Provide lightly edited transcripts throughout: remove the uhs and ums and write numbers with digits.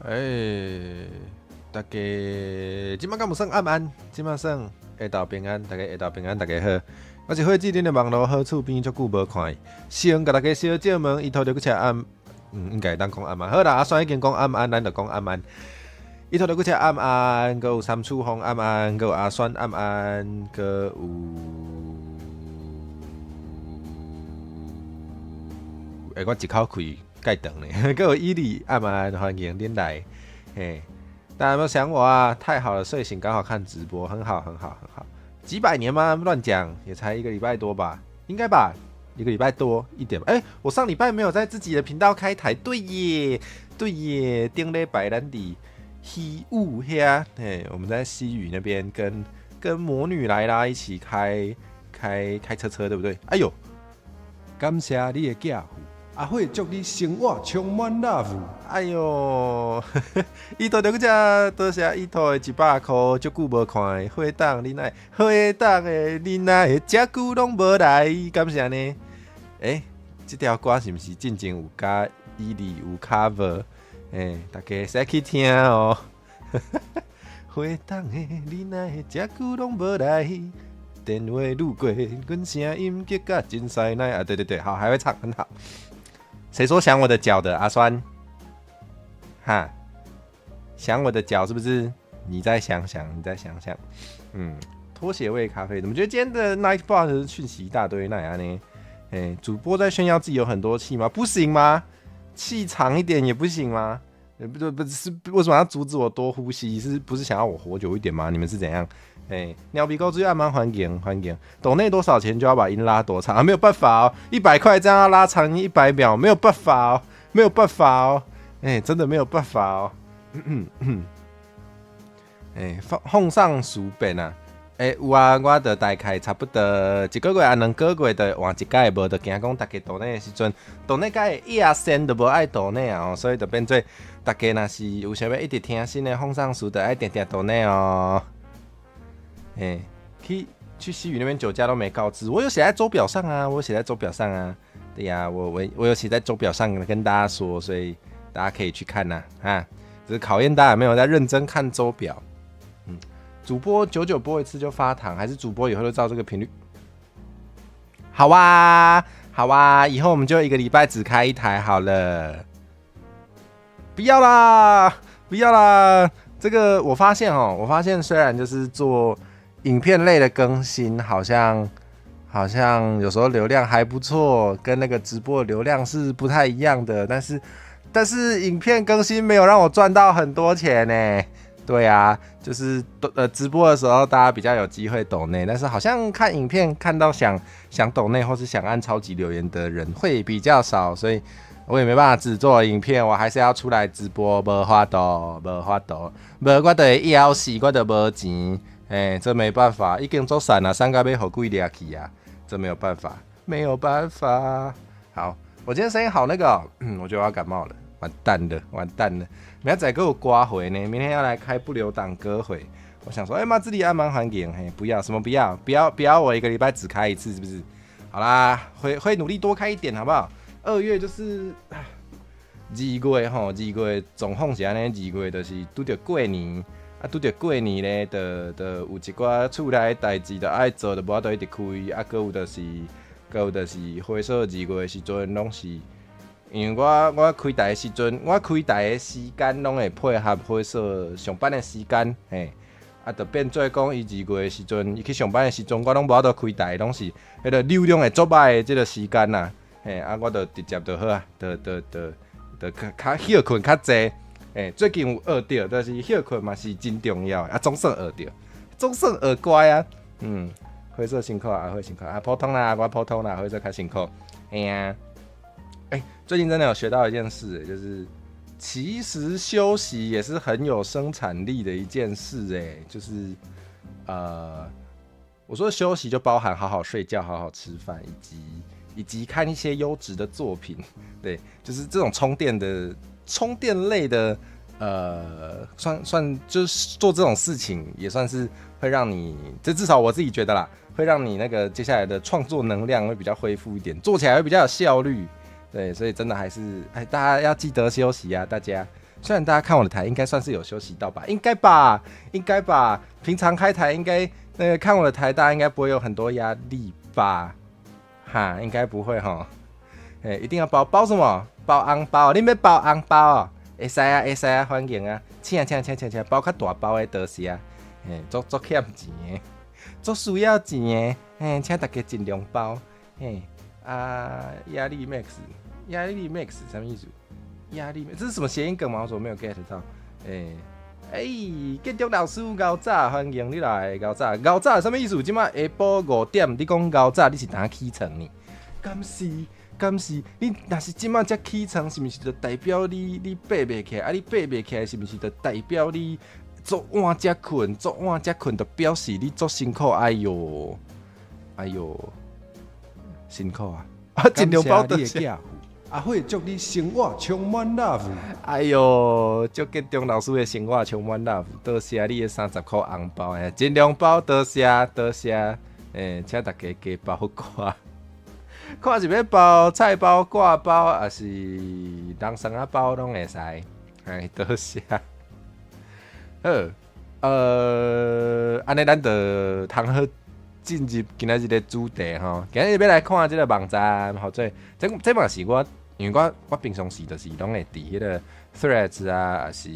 欸，大家這馬敢有算暗暗？這馬算下晝平安，大家下晝平安，大家好。我是火志恁的網路好厝邊，足久無看，先共大家小借問，伊拄著閣車暗，應該會當講暗暗。好啦，阿酸已經講暗暗，咱就講暗暗。伊拄著閣車暗暗，閣有三處風暗暗，閣有阿酸暗暗，閣有，欸，我一口氣蓋長呢，閣有伊利暗暗，歡迎恁來，嘿。大家有沒有想我啊？太好了，睡醒剛好看直播，很好，很好，很好。幾百年嗎？亂講，也才一個禮拜多吧，應該吧，一個禮拜多一點吧。欸，我上禮拜沒有在自己的頻道開台，對耶，對耶。頂禮拜咱佇西霧遐，嘿，我們在西嶼那邊跟魔女來啦一起開車車，對不對？哎呦，感謝你的寄付。阿火祝你生活充滿 love。哎呦，伊拄著閣遮多謝伊托的100箍，足久無看火董，你哪會火董的你哪會遮久攏無來？感謝呢？欸，這條歌是毋是進前有佮伊利有 cover？欸，大家會使去聽哦。火董的你哪會遮久攏無來？電話愈過，阮聲音激甲真師奶啊！對對對，好，還會唱，很好。誰說想我的腳的阿酸？哈，想我的腳是不是？你再想想，你再想想。拖鞋味咖啡，怎麼覺得今天的 Night Bar 訊息一大堆？那樣呢？欸，主播在炫耀自己有很多氣嗎？不行嗎？氣長一點也不行嗎？不不是，為什麼要阻止我多呼吸？是不是想要我活久一點嗎？你們是怎樣？欸，鳥鼻哥最愛蠻歡迎歡迎，抖內多少錢就要把音拉多長啊？沒有辦法哦，100塊這樣要拉長100秒，沒有辦法哦，沒有辦法哦，欸，真的沒有辦法哦。欸，放上書本啊，欸，有啊，我就大概差不多一個月啊兩個月就換一改，無就驚講大家抖內的時陣，抖內改會壓線就無愛抖內啊，所以就變做大家若是有想欲一直聽新的放送書，就愛定定抖內哦。欸，去西嶼那邊酒駕都沒告知，我有寫在週表上啊，我寫在週表上啊，對呀，我有寫在週表上跟大家說，所以大家可以去看吶，啊，只是考驗大家有沒有在認真看週表。主播久久播一次就發糖，還是主播以後就照這個頻率？好啊，好啊，以後我們就一個禮拜只開一台好了。不要啦，不要啦，這個我發現哦，我發現雖然就是做影片類的更新，好像有時候流量還不錯，跟那個直播流量是不太一樣的。但是影片更新沒有讓我賺到很多錢呢。對啊，就是直播的時候大家比較有機會抖內，但是好像看影片看到想抖內或是想按超級留言的人會比較少，所以我也沒辦法只做影片，我還是要出來直播，無法度，無法度，無我就會枵死，我就無錢。欸，這沒辦法，已經做散了，三個欲予鬼掠去啊，這沒有辦法，沒有辦法。好，我今天聲音好那個喔，我覺得我要感冒了，完蛋了，完蛋了。明仔載閣有歌會呢，明天要來開不留檔歌會。我想說，欸，媽，這裡還蠻歡迎，嘿，不要什麼不要，不要不要，我一個禮拜只開一次，是不是？好啦，會努力多開一點，好不好？2月就是二月吼，二月狀況是按呢，二月就是拄著過年。啊，拄著過年咧，就有一寡厝內代誌，就愛做，就無法度一直開。啊，閣有就是火說二月的時陣，攏是因為我開台的時陣，我開台的時間攏會配合火說上班的時間，嘿，啊，就變做講伊二月的時陣，伊去上班的時陣，我攏無法度開台，攏是彼個流量會足歹的這個時間啦，嘿，啊，我就直接就好啊，就較歇睏較濟。欸，最近有學著，但是歇睏嘛是真重要的啊，總算學著，總算學乖啊。火說辛苦啊，火辛苦啊，普通啦，我普通啦，火說較辛苦。嘿啊，欸，最近真的有學到一件事，就是其實休息也是很有生產力的一件事，欸，就是我說休息就包含好好睡覺、好好吃飯，以及看一些優質的作品，對，就是這種充電的。充電類的，算就是做這種事情，也算是會讓你，這至少我自己覺得啦，會讓你那個接下來的創作能量會比較恢復一點，做起來會比較有效率。對，所以真的還是，哎，大家要記得休息啊，大家。雖然大家看我的台應該算是有休息到吧，應該吧，應該吧。平常開台應該那個看我的台，大家應該不會有很多壓力吧？哈，應該不會哈。欸，一定要包包什麼？包紅包，你欲包紅包哦？會使啊，會使啊，歡迎啊，請請請請請，包較大包的多謝。嘿，足足欠錢的，足需要錢的，嘿，請大家盡量包。嘿，啊，壓力 max，壓力 max 啥物意思？壓力，這是什麼諧音梗嗎？我怎麼沒有 get 到？欸，欸，建築老師𠢕早，歡迎你來。𠢕早，𠢕早啥物意思？這馬下晡5點，你講𠢕早，你是當起床呢？敢是？敢是？你若是這馬才起床，是毋是就代表你爬袂起來？啊，你爬袂起來，是毋是就代表你足晚才睏？足晚才睏，就表示你足辛苦。哎喲，哎喲，辛苦啊！啊，盡量包你的寄付，阿慧祝你生活充滿 love。哎喲，祝建中老師的生活充滿 love。多謝你的30箍紅包，哎，盡量包，多謝多謝，欸，請大家加包掛。看是欲包菜包、掛包，抑是人參仔包，攏會使。哎，多謝。好，按呢咱就通好進入今仔日的主題吼。今仔日欲來看這個網站，予做這嘛是我，因為我平常時就是攏會佇彼個 Threads 啊，抑是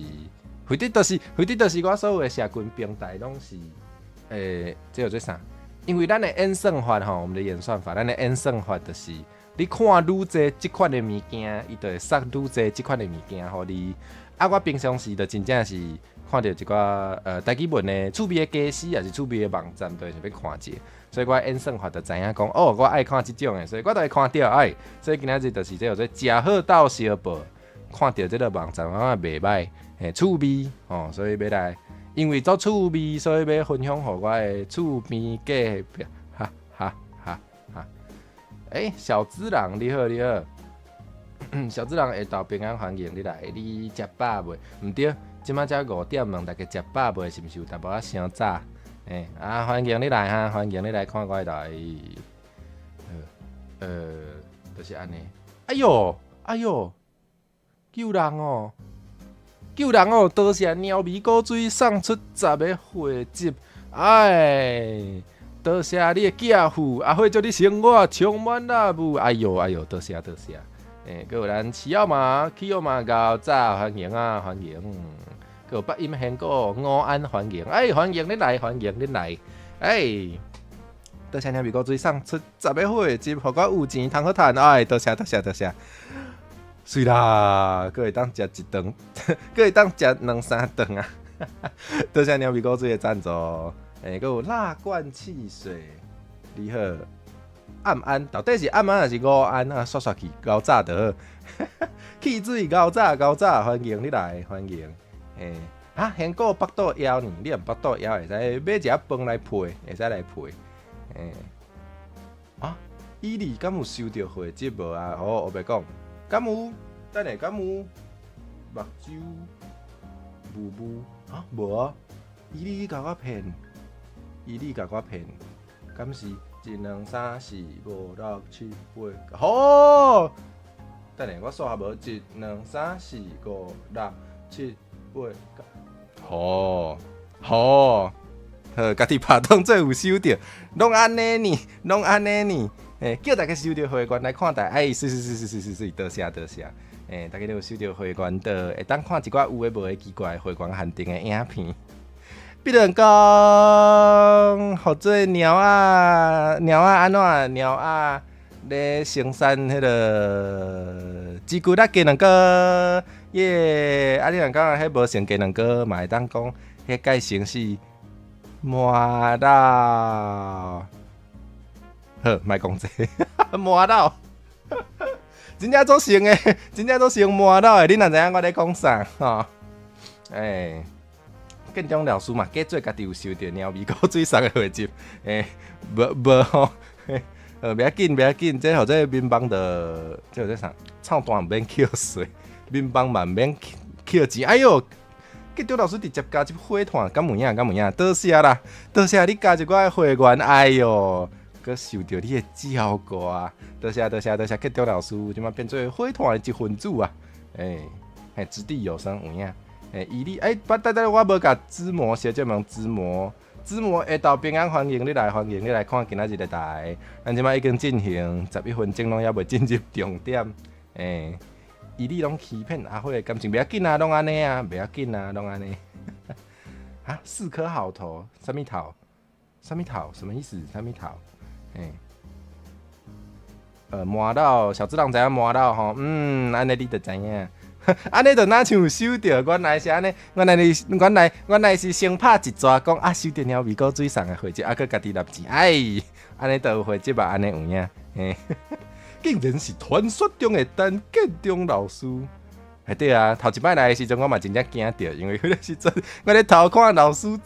反正就是我所有的社群平台攏是，欸，這叫做啥？因為咱的演算法吼，我們的演算法，咱的演算法就是你看愈濟這款的物件，伊就會送愈濟這款的物件予你。啊，我平常時就真正是看著一寡台語文的趣味的家私，抑是趣味的網站，就會想欲看者。所以我演算法就知影講，哦，我愛看這種的，所以我就會看著。哎，所以今仔日就是這叫做食好鬥相報，看著這個網站，我感覺袂䆀，嘿，趣味吼，所以欲來。因為足趣味，所以欲分享予我的厝邊隔壁，哈哈哈哈！欸，小資人你好，你好，小資人下晝平安，歡迎你來。你食飽未？毋對，這馬才5點，問大家食飽未？是毋是有淡薄仔傷早？欸，啊，歡迎你來哈，歡迎你來看我的台。就是按呢。哎喲，哎喲，救人哦！救人哦！多謝貓味古水送出10個會籍，哎，多謝你的寄付，阿慧祝你生活充滿樂趣。哎喲哎喲，多謝多謝。欸，閣有咱奇奧馬，奇奧馬𠢕早，歡迎啊歡迎。閣有北音香果午安歡迎，哎，歡迎你來，歡迎你來。哎，多謝貓味古水送出十個會籍，予我有錢通好趁。哎，多謝多謝多謝。媠啦，閣會當食一頓，閣會當食兩三頓啊！多謝貓味古水的贊助，欸，閣有蠟罐汽水，你好，暗安，到底是暗安還是午安啊？煞煞去，𠢕早就好。汽水𠢕早𠢕早，歡迎你來，歡迎。欸，啊，香果腹肚枵呢，你若腹肚枵會使買一仔飯來配，會使來配。欸，啊，伊利敢有收著會籍無啊？哦，我欲講。敢有？等下敢有？目睭霧霧啊？無啊！伊你共我騙，伊你共我騙，敢是一兩三四五六七八？好，等下我數學無，一兩三四五六七八九。好，好，好，家己拍當做有收著，攏按呢呢，攏按呢呢。欸，叫大家收著會員來看台，哎，媠媠媠媠媠媠媠，多謝多謝。欸，大家都有收著會員的，會當看一寡有的無的奇怪會員限定的影片。比如講，予做貓仔，貓仔按怎？貓仔咧生產彼個雞骨力雞卵糕，耶！啊，你若感覺彼無像雞卵糕，嘛會當講，彼改成是麻豆。好，莫講這麻豆，真正足像的，真正足像麻豆的。你若知影我咧講啥吼？欸，建中老師嘛，假做家己有收著貓味古水送的會籍，欸，無無吼，袂要緊袂要緊，這予做眠網的，這叫做啥？臭蛋毋免抾稅，眠網嘛毋免抾錢。哎喲，建中老師直接加入火炭，敢有影？敢有影？多謝啦，多謝你加入我的會員。哎喲，閣受著你的照顧啊！多謝多謝多謝，建中老師，這馬變做火炭的一份子啊！欸，嘿，擲地有聲有影。欸，伊你欸，不，等等，我無共知魔小姐問知魔，知魔下晝平安，歡迎你來，歡迎你來看今仔日的台。咱這擺已經進行11分鐘，攏猶未進入重點。欸，伊你攏欺騙阿火的感情，袂要緊啊，攏按呢啊，袂要緊啊，攏按呢。啊，四顆好頭，啥物頭？啥物頭？什麼意思？啥物頭？欸，麻豆小智人知影麻豆吼，嗯，按呢你就知影。按呢就若像收著，原來是按呢，原來你原來原來是先拍一逝講啊，收著貓咪古水送的會籍，啊，閣家己納錢，哎，按呢就有會籍吧，按呢有影，嘿，竟然是傳說中的陳建中老師，欸對啊，頭一擺來的時陣我嘛真正驚著，因為彼個時陣我咧偷看老師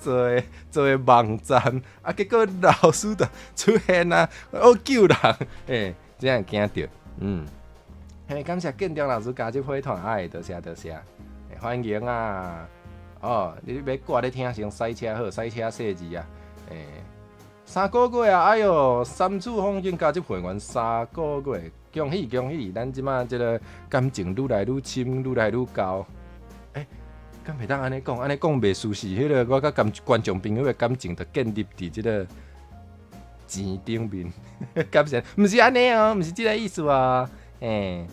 做的網站，啊，結果老師就出現啊，哦救人，欸，真正驚著，嗯。嘿，感謝建中老師加入火團，哎，多謝多謝，歡迎啊！哦，你欲掛咧聽先賽車好，賽車設置啊，欸，3個月啊，哎喲，三處風景加入會員三個月，恭喜恭喜！咱這馬這個感情愈來愈深，愈來愈厚。欸，敢袂當按呢講？按呢講袂輸是彼個我佮觀眾朋友的感情，就建立佇這個錢頂面，感謝，毋是按呢哦，毋是這個意思啊，欸。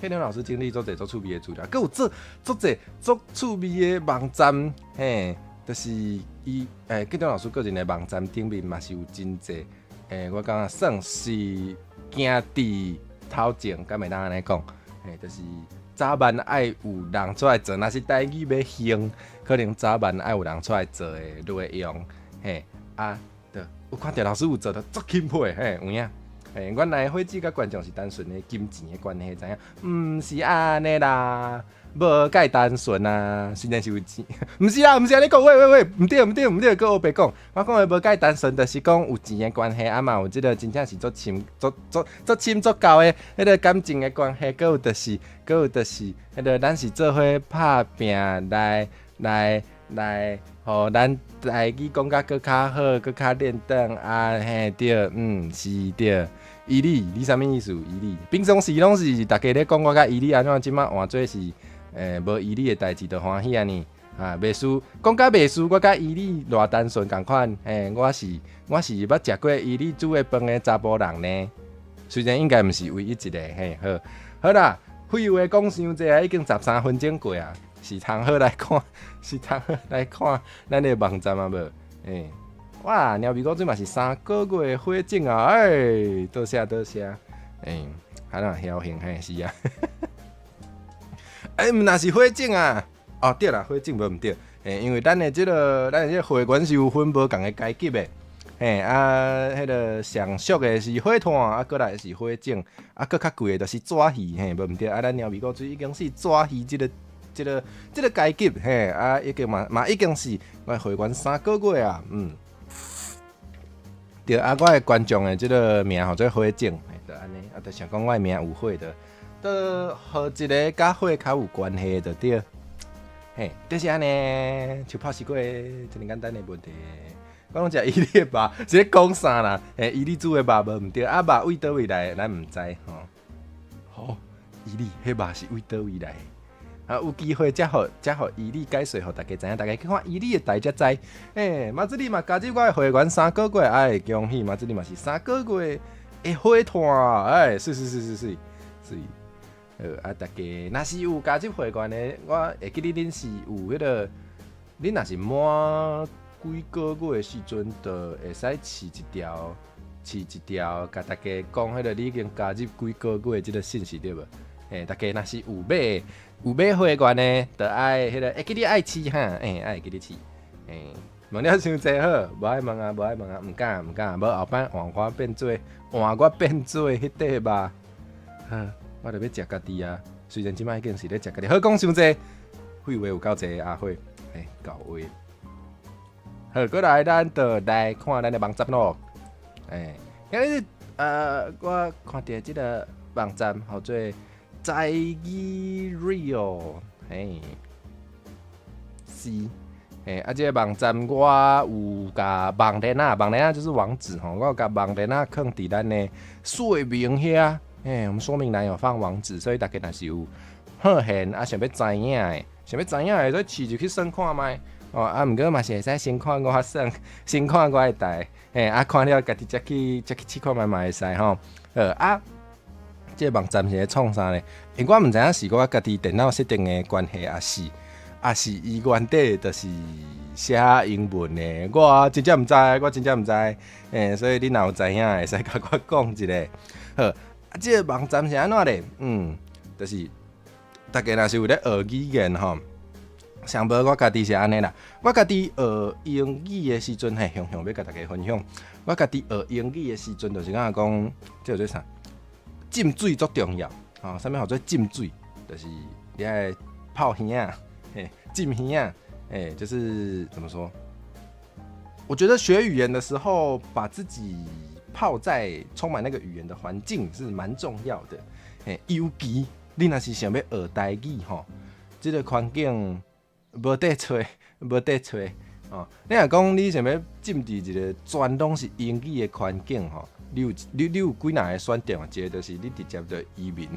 建中老師經歷足濟足趣味的資料，閣有做足濟足趣味的網站，嘿，就是伊欸，建中老師個人的網站頂面嘛是有真濟，欸，我感覺算是行佇頭前，敢會當按呢講？欸，就是早晚愛有人出來做，若是台語欲興，可能早晚愛有人出來做的內容，嘿，啊，著有看著老師有做得足欽佩，嘿，有影。欸，原來伙計佮觀眾是單純的金錢的關係，知影？毋是按呢啦，無介單純啊。雖然是有錢，毋是啦，毋是按呢講，喂喂喂，毋對毋對毋對，閣烏白講。我講的無介單純，就是講有錢的關係，啊嘛有這個真正是足深、足足足深、足厚的彼個感情的關係，閣有就是，閣有就是，彼個咱是做伙拍拚來來來，予咱台語講甲閣較好，閣較練轉啊嘿對，嗯是對。伊你，你啥物意思？伊你平常時攏是逐家咧講我佮伊你按怎，這馬換做是，欸，無伊你的代誌就歡喜按呢。啊，袂輸，講甲袂輸，我佮伊你偌單純仝款。欸，我是捌食過伊你煮的飯的查埔人呢。雖然應該毋是唯一一個，嘿，好，好啦，廢話講傷濟啊，已經13分鐘過啊，是通好來看，是通好來看咱的網站啊無？欸。哇，貓咪古水嘛是3個月火種啊！欸，多謝多謝，欸，還若僥倖嘿，是啊。欸，毋若是火種啊！哦，對啦，火種無毋對，欸，因為咱的這個會員是有分無仝的階級的，嘿啊，彼個上俗的是火炭，啊，閣來是火種，啊，閣較貴的就是紙魚，嘿，無毋對，啊，咱貓咪古水已經是紙魚這個階級，嘿，啊，已經嘛嘛已經是我會員三個月啊，嗯。對啊，我的觀眾的這個名號做火種，就按呢，啊，就想講我的名有火的，就予一個佮火較有關係的對，嘿，就是按呢，像泡西瓜，這麼簡單的問題。我攏食伊你的肉，是咧講啥啦？嘿，伊你煮的肉無毋對，啊，肉佇佗位來，咱毋知吼。好，伊你彼肉是佇佗位來？啊，有機會才予伊你解說，予大家知影，大家去看伊你的台才知。欸，馬子你嘛加入我的會員三個月，哎，恭喜！馬子你嘛是三個月的火炭，哎，是是是是是是。好，啊，大家若是有加入會員的，我會記得恁是有彼個，恁若是滿幾個月的時陣，就會使飼一條，飼一條，共大家講彼個你已經加入幾個月這個信息對無？欸，大家若是有買會員的，就愛彼個會記得愛飼哈，欸，愛記得飼，欸，問了傷濟好，無愛問啊，無愛問啊，毋敢毋敢，無後擺換我變做換我變做彼塊肉，呵，我著欲食家己啊。雖然這擺已經是咧食家己，好講傷濟，廢話有夠濟阿火，欸，夠話。好，過來咱就來看咱的網站咯。欸，今日我看著這個網站號做台語 Real，嘿，是，嘿，啊，這個網站我有共網連仔，網連仔就是網址吼，我有共網連仔囥佇咱的說明遐，嘿，我們說明欄有放網址，所以大家若是有好閒啊，想欲知影的，想欲知影的，會使試入去耍看覓。哦，啊，毋過嘛是會使先看我耍，先看我的台，嘿，啊，看了家己才去試看覓嘛會使吼。好啊，這個網站是咧創啥咧？因為我毋知影是我家己電腦設定的關係，抑是伊原底就是寫英文的，我真正毋知，我真正毋知。欸，所以你若有知影，會使共我講一下。好，啊，這個網站是按怎咧？就是逐家若是有咧學語言吼，上無我家己是按呢啦。我家己學英語的時陣，嘿，雄雄欲共大家分享。我家己學英語的時陣，就是感覺講，這叫做啥？浸水足重要，吼，啥物號做浸水？就是你愛泡耳仔，嘿，浸耳仔，欸，就是怎麼說？我覺得學語言的時候，把自己泡在充滿那個語言的環境是蠻重要的。嘿，尤其你若是想欲學台語吼，這個環境無得揣，無得揣哦。你若講你想欲浸佇一個全攏是英語的環境吼，你有幾若個選擇？一個就是你直接就移民，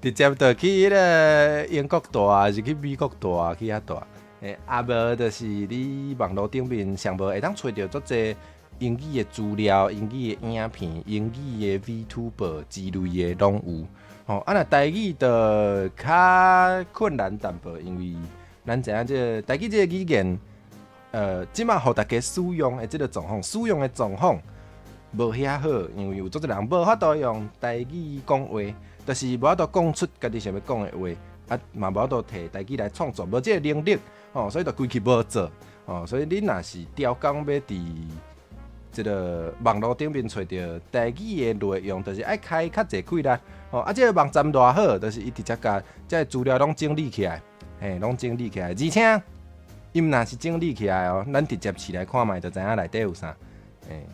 直接就去彼個英國蹛，抑是去美國蹛，去遐蹛。欸，啊無就是你網路頂面上無會當揣著足濟英語的資料、英語的影片、英語的 VTuber 之類的攏有。吼，啊若台語就較困難淡薄，因為咱知影這個台語這個語言，這馬予大家使用的這個狀況，使用的狀況無遐好，因為有足濟人無法度用台語講話，就是無法度講出家己想欲講的話，啊嘛無法度提台語來創作，無這個能力，吼，所以就規氣無做，吼，所以你若是刁工欲佇這個網路頂面揣著台語的內容，就是愛開較濟氣力，吼，啊，這個網站偌好，就是伊直接共這個資料攏整理起來，嘿，攏整理起來，而且伊毋若是整理起來哦，咱直接試來看覓就知影內底有啥，欸，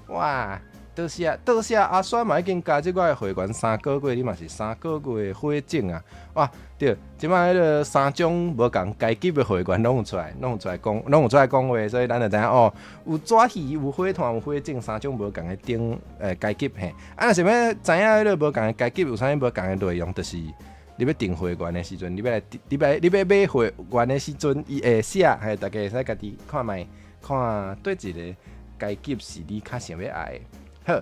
哇，多謝多謝阿酸嘛已經加入我的會員三個月，你嘛是三個月的會長啊！哇，對，這擺彼個三種無仝階級的會員攏有出來，攏有出來講，攏有出來講話，所以咱就知影哦，有紙魚，有火炭，有火種，三種無仝的等階級嘿。啊，若想欲知影彼個無仝的階級有啥物無仝的內容，就是你欲訂會員的時陣，你欲買會員的時陣，伊會寫，嘿，大家會使家己看覓，看佗一個階級是你較想欲愛的。好，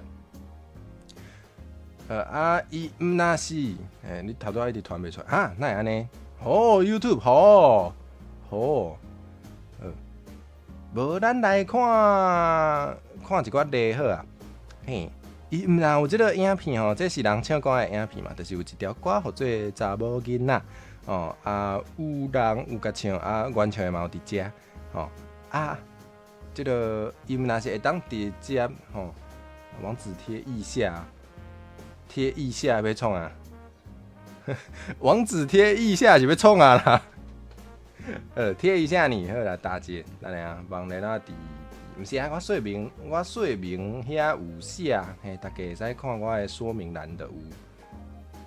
啊，伊毋若是，欸，你頭拄仔一直傳袂出來，哈，哪會按呢？哦，YouTube，好，好，好，無咱來看看一寡例好啊，嘿，伊毋若有這個影片吼，這是人唱歌的影片嘛，就是有一條歌號做查某囡仔，哦，啊，有人有共唱，啊，原唱的嘛有佇遮，吼，啊，這個伊毋若是會當直接，吼。網址貼腋下，貼腋下欲創啊？網址貼腋下是欲創啊啦？貼一下你好啦，打一下，等下網連啊佇，毋是啊，我說明遐有寫，嘿，大家會使看我的說明欄就有。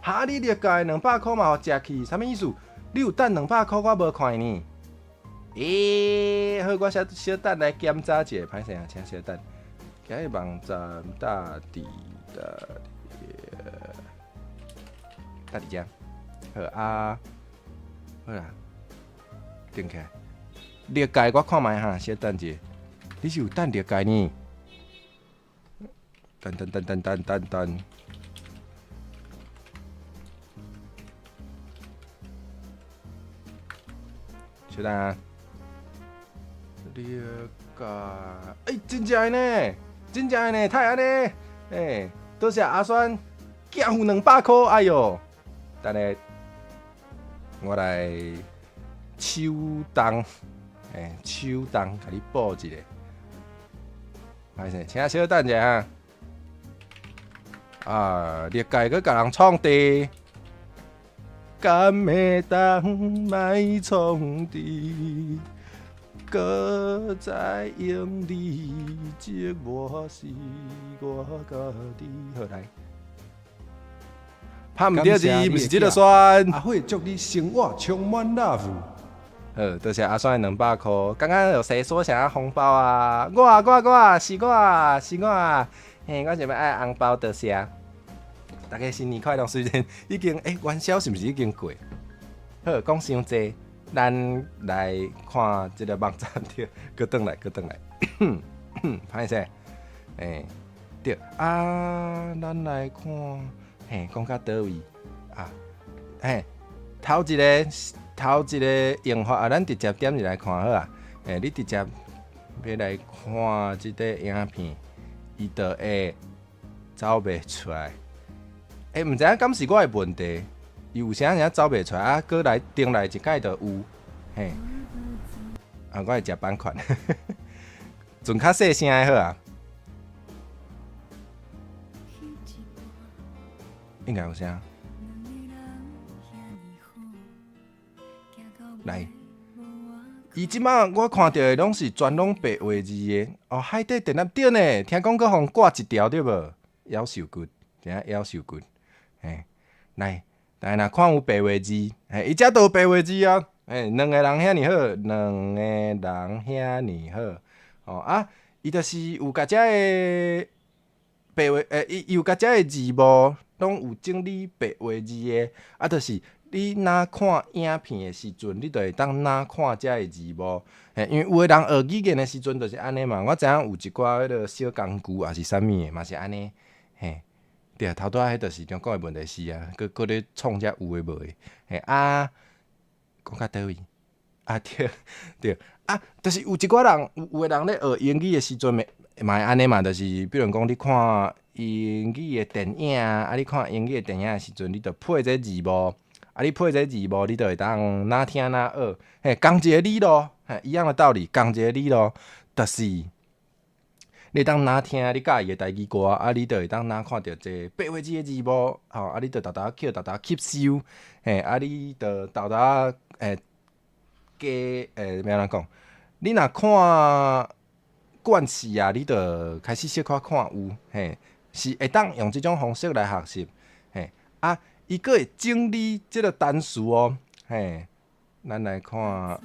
哈，你歷屆200箍嘛予食去，啥物意思？你有等200箍，我無看呢。欸，好，我小小等來檢查一下，歹勢啊，請稍等。今日網站大佇大佇大佇遮，好啊，好啦，點開，歷屆我看覓哈，小等者，你是有等歷屆呢？等等等等等等等，小等啊，歷屆，欸，真正的呢？真正的呢，太按呢？欸，多謝阿酸，寄付200箍，哎喲，等下我來手動，欸，手動共你報一下。歹勢，請稍等者哈。啊，歷屆閣共人創地，敢會當莫創治？閣再用你折磨死我家己。好來，拍毋著字，毋是這個酸。阿慧祝你生活充滿 love。好，多謝阿酸的200箍。剛剛有誰說想要紅包啊？我我我，是我是我。嘿，我想欲愛紅包，多謝。大家新年快樂！雖然已經元宵是毋是已經過？好，講傷濟，咱來看這个網站對，閣轉來，閣轉來，歹勢，對啊，咱來看，嘿，講到佗位啊？嘿，頭一個用法啊，咱直接點入來看好啊。你直接欲來看這个影片，伊就會走袂出來。毋知影敢是我的問題，伊有啥爾走袂出來啊？閣來頂來一擺就有，嘿，啊，我會食版權，盡較細聲的好啊。應該有聲。來，伊這擺我看著的攏是全攏白話字的哦。海底電纜對呢，聽講閣予掛一條對無？夭壽骨，真夭壽骨，嘿，來，來若看有白話字，嘿，伊遮都有白話字啊。嘿，兩个人遐爾好，兩个人遐爾好，哦啊，伊就是有共遮个白話，伊有共遮个字幕，攏有整理白話字的，啊，就是你若看影片的時陣，你就會當若看遮个字幕，嘿，因為有的人學語言的時陣就是按呢嘛。我知影有一寡彼个小工具抑是啥物的，嘛是按呢，嘿，對，頭拄仔彼就是中國的問題是啊，閣閣咧創遮有的無的，嘿啊，講到佗位？啊對對，啊，就是有一寡人有的人咧學英語的時陣，嘛會按呢嘛，就是比如講你看英語的電影啊，你看英語的電影的時陣，你就配這字幕。啊！你配這字幕，你就會當若聽若學，嘿，仝一个理咯，嘿，一樣的道理，仝一个理咯，就是你當若聽你佮意的台語歌，啊，你就會當若看著這白話字的字幕，吼，啊，你就沓沓吸，沓沓吸收，嘿，啊，你就沓沓加欲按怎講？你若看慣勢啊，你就開始小可看有，嘿，是會當用這種方式來學習，嘿，啊。伊閣會整理這个單詞哦，嘿，咱來看，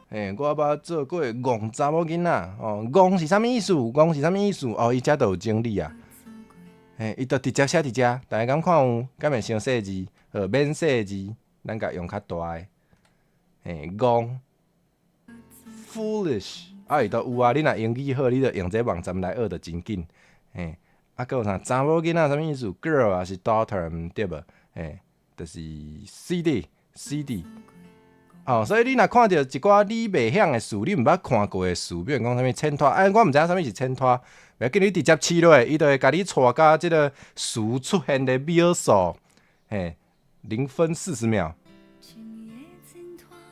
嘿，我捌做過戇查某囡仔，哦，戇是啥物意思？戇是啥物意思？哦，伊遮都有整理啊，嘿，伊就直接寫佇遮，大家敢看有？敢會傷細字？好，免細字，咱共用較大的，嘿，戇，foolish，啊，伊都有啊，你若英語好，你就用這網站來學就真緊，嘿。啊，閣有啥？查某囡仔啥物意思？girl 抑是 daughter 毋對無？嘿，就是 CD CD。哦，所以你若看著一寡你袂曉的詞，你毋捌看過的詞，比如講啥物淺拖，哎，我毋知影啥物是淺拖，袂要緊，你直接試落，伊就會共你帶共這个詞出現的秒數，嘿，0分40秒。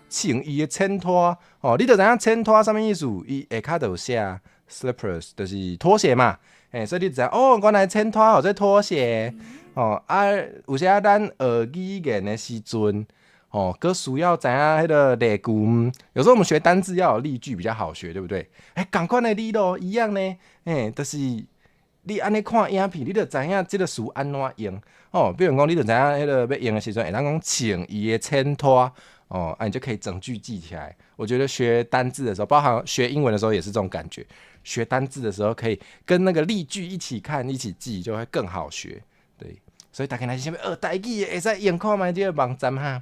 穿伊的淺拖，哦，你就知影淺拖啥物意思？伊下跤就有寫 slippers，就是拖鞋嘛。嘿，所以你知影哦，原來淺拖號做拖鞋，哦啊，有時仔咱學語言的時陣，哦，閣需要知影彼个例句。有時候我們學單字要有例句比較好學，對不對？欸，仝款的理咯，一樣呢。嘿，就是你按呢看影片，你就知影這个詞按怎用。哦，比如講，你就知影彼个欲用的時陣，會當講穿伊的淺拖，哦，啊，你就可以整句記起來。我覺得學單字的時候，包含學英文的時候，也是這種感覺。學單字的時候，可以跟那個例句一起看，一起記，就會更好學。對，所以大家若是想欲學台語，會使用看覓這个網站哈。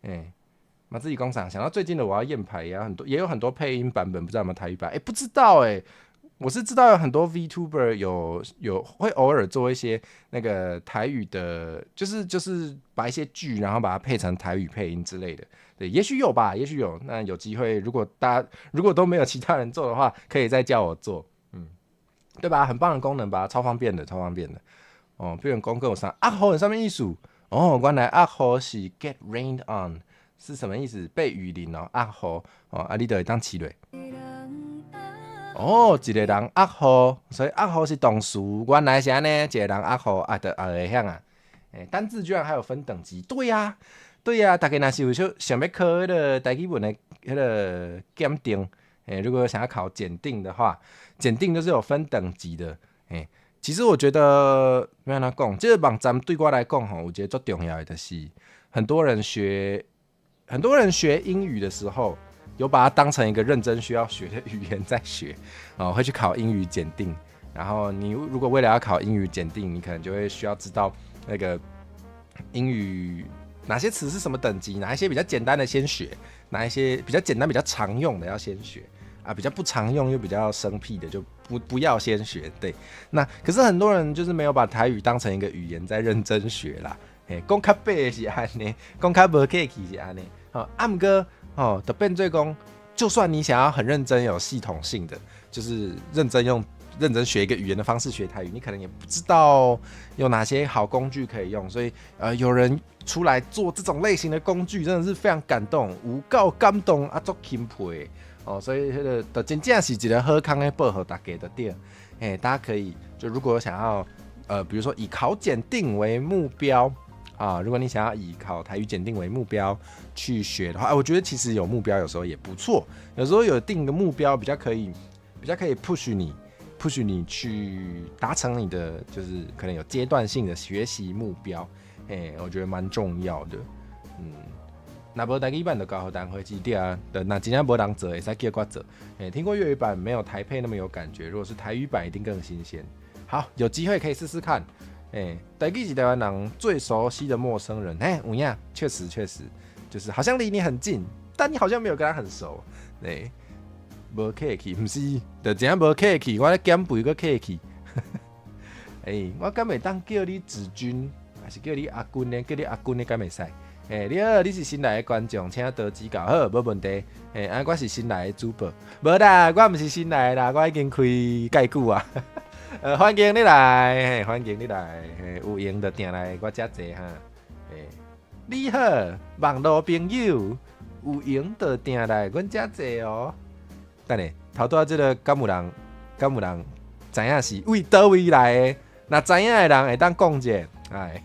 欸，嘛自己工廠想到最近的我要驗牌，也很多，也有很多配音版本，不知道有沒有台語版？欸，不知道欸，我是知道有很多 VTuber 有會偶爾做一些那個台語的，就是把一些劇，然後把它配成台語配音之類的。對，也許有吧，也許有。那有機會，如果大家如果都沒有其他人做的話，可以再叫我做，嗯，對吧？很棒的功能吧，超方便的，超方便的。哦，比如講閣有啥？壓雨是啥物意思？哦，原來壓雨是 get rained on，是什麼意思？被雨淋哦，壓雨哦，啊，你就會當試咧。哦，一個人壓雨，所以壓雨是動詞。原來是按呢，一個人壓雨啊，就也會曉啊。欸，單字居然還有分等級，對呀，對呀，大家若是有想想欲考彼个台語文的彼个檢定，欸，如果想要考檢定的話，檢定就是有分等級的。欸，其實我覺得欲按怎講，這个網站對我來講吼，有一个足重要的就是，很多人學英語的時候，有把它當成一個認真需要學的語言在學，哦，會去考英語檢定。然後你如果為了要考英語檢定，你可能就會需要知道那個英語哪些詞是什麼等級，哪一些比較簡單的先學，哪一些比較簡單比較常用的要先學啊，比較不常用又比較生僻的就不要先學。對，那可是很多人就是沒有把台語當成一個語言在認真學啦。嘿，講較白的是按呢，講較無客氣是按呢。吼，啊毋過吼，就變做講，就算你想要很認真、有系統性的，就是認真用認真學一個語言的方式學台語，你可能也不知道有哪些好工具可以用。所以，有人出來做這種類型的工具，真的是非常感動，有夠感動啊，足欽佩哦。所以，彼個就真正是一個好康的報予大家就對。嘿，大家可以就如果想要，比如說以考檢定為目標啊，如果你想要以考台語檢定為目標去學的話，我覺得其實有目標有時候也不錯。有時候有定個目標，比較可以 push 你，push 你去達成你的，就是可能有階段性的學習目標。哎，我覺得蠻重要的。嗯，若無台語版就交予陳輝記對啊，若真正無人做，會使叫我做。哎，聽過粵語版沒有台配那麼有感覺，如果是台語版，一定更新鮮。好，有機會可以試試看。欸，台語是台灣人最熟悉的陌生人。欸，有影，確實確實，就是好像離你很近，但你好像沒有跟他很熟。欸，無客氣，毋是，就真正無客氣，我咧減肥閣客氣。欸，我敢會當叫你子君，還是叫你阿君呢？叫你阿君呢，敢會使？欸，你好，你是新來的觀眾，請多指教。好，無問題。欸，啊，我是新來的主播，無啦，我毋是新來的啦，我已經開蓋久啊。歡迎你來，嘿，歡迎你來，嘿，有閒就定來我遮坐哈。欸，你好，網路朋友，有閒就定來阮遮坐哦。等下，頭拄仔這個敢有人，敢有人知影是為佗位來的？若知影的人會當講者，哎，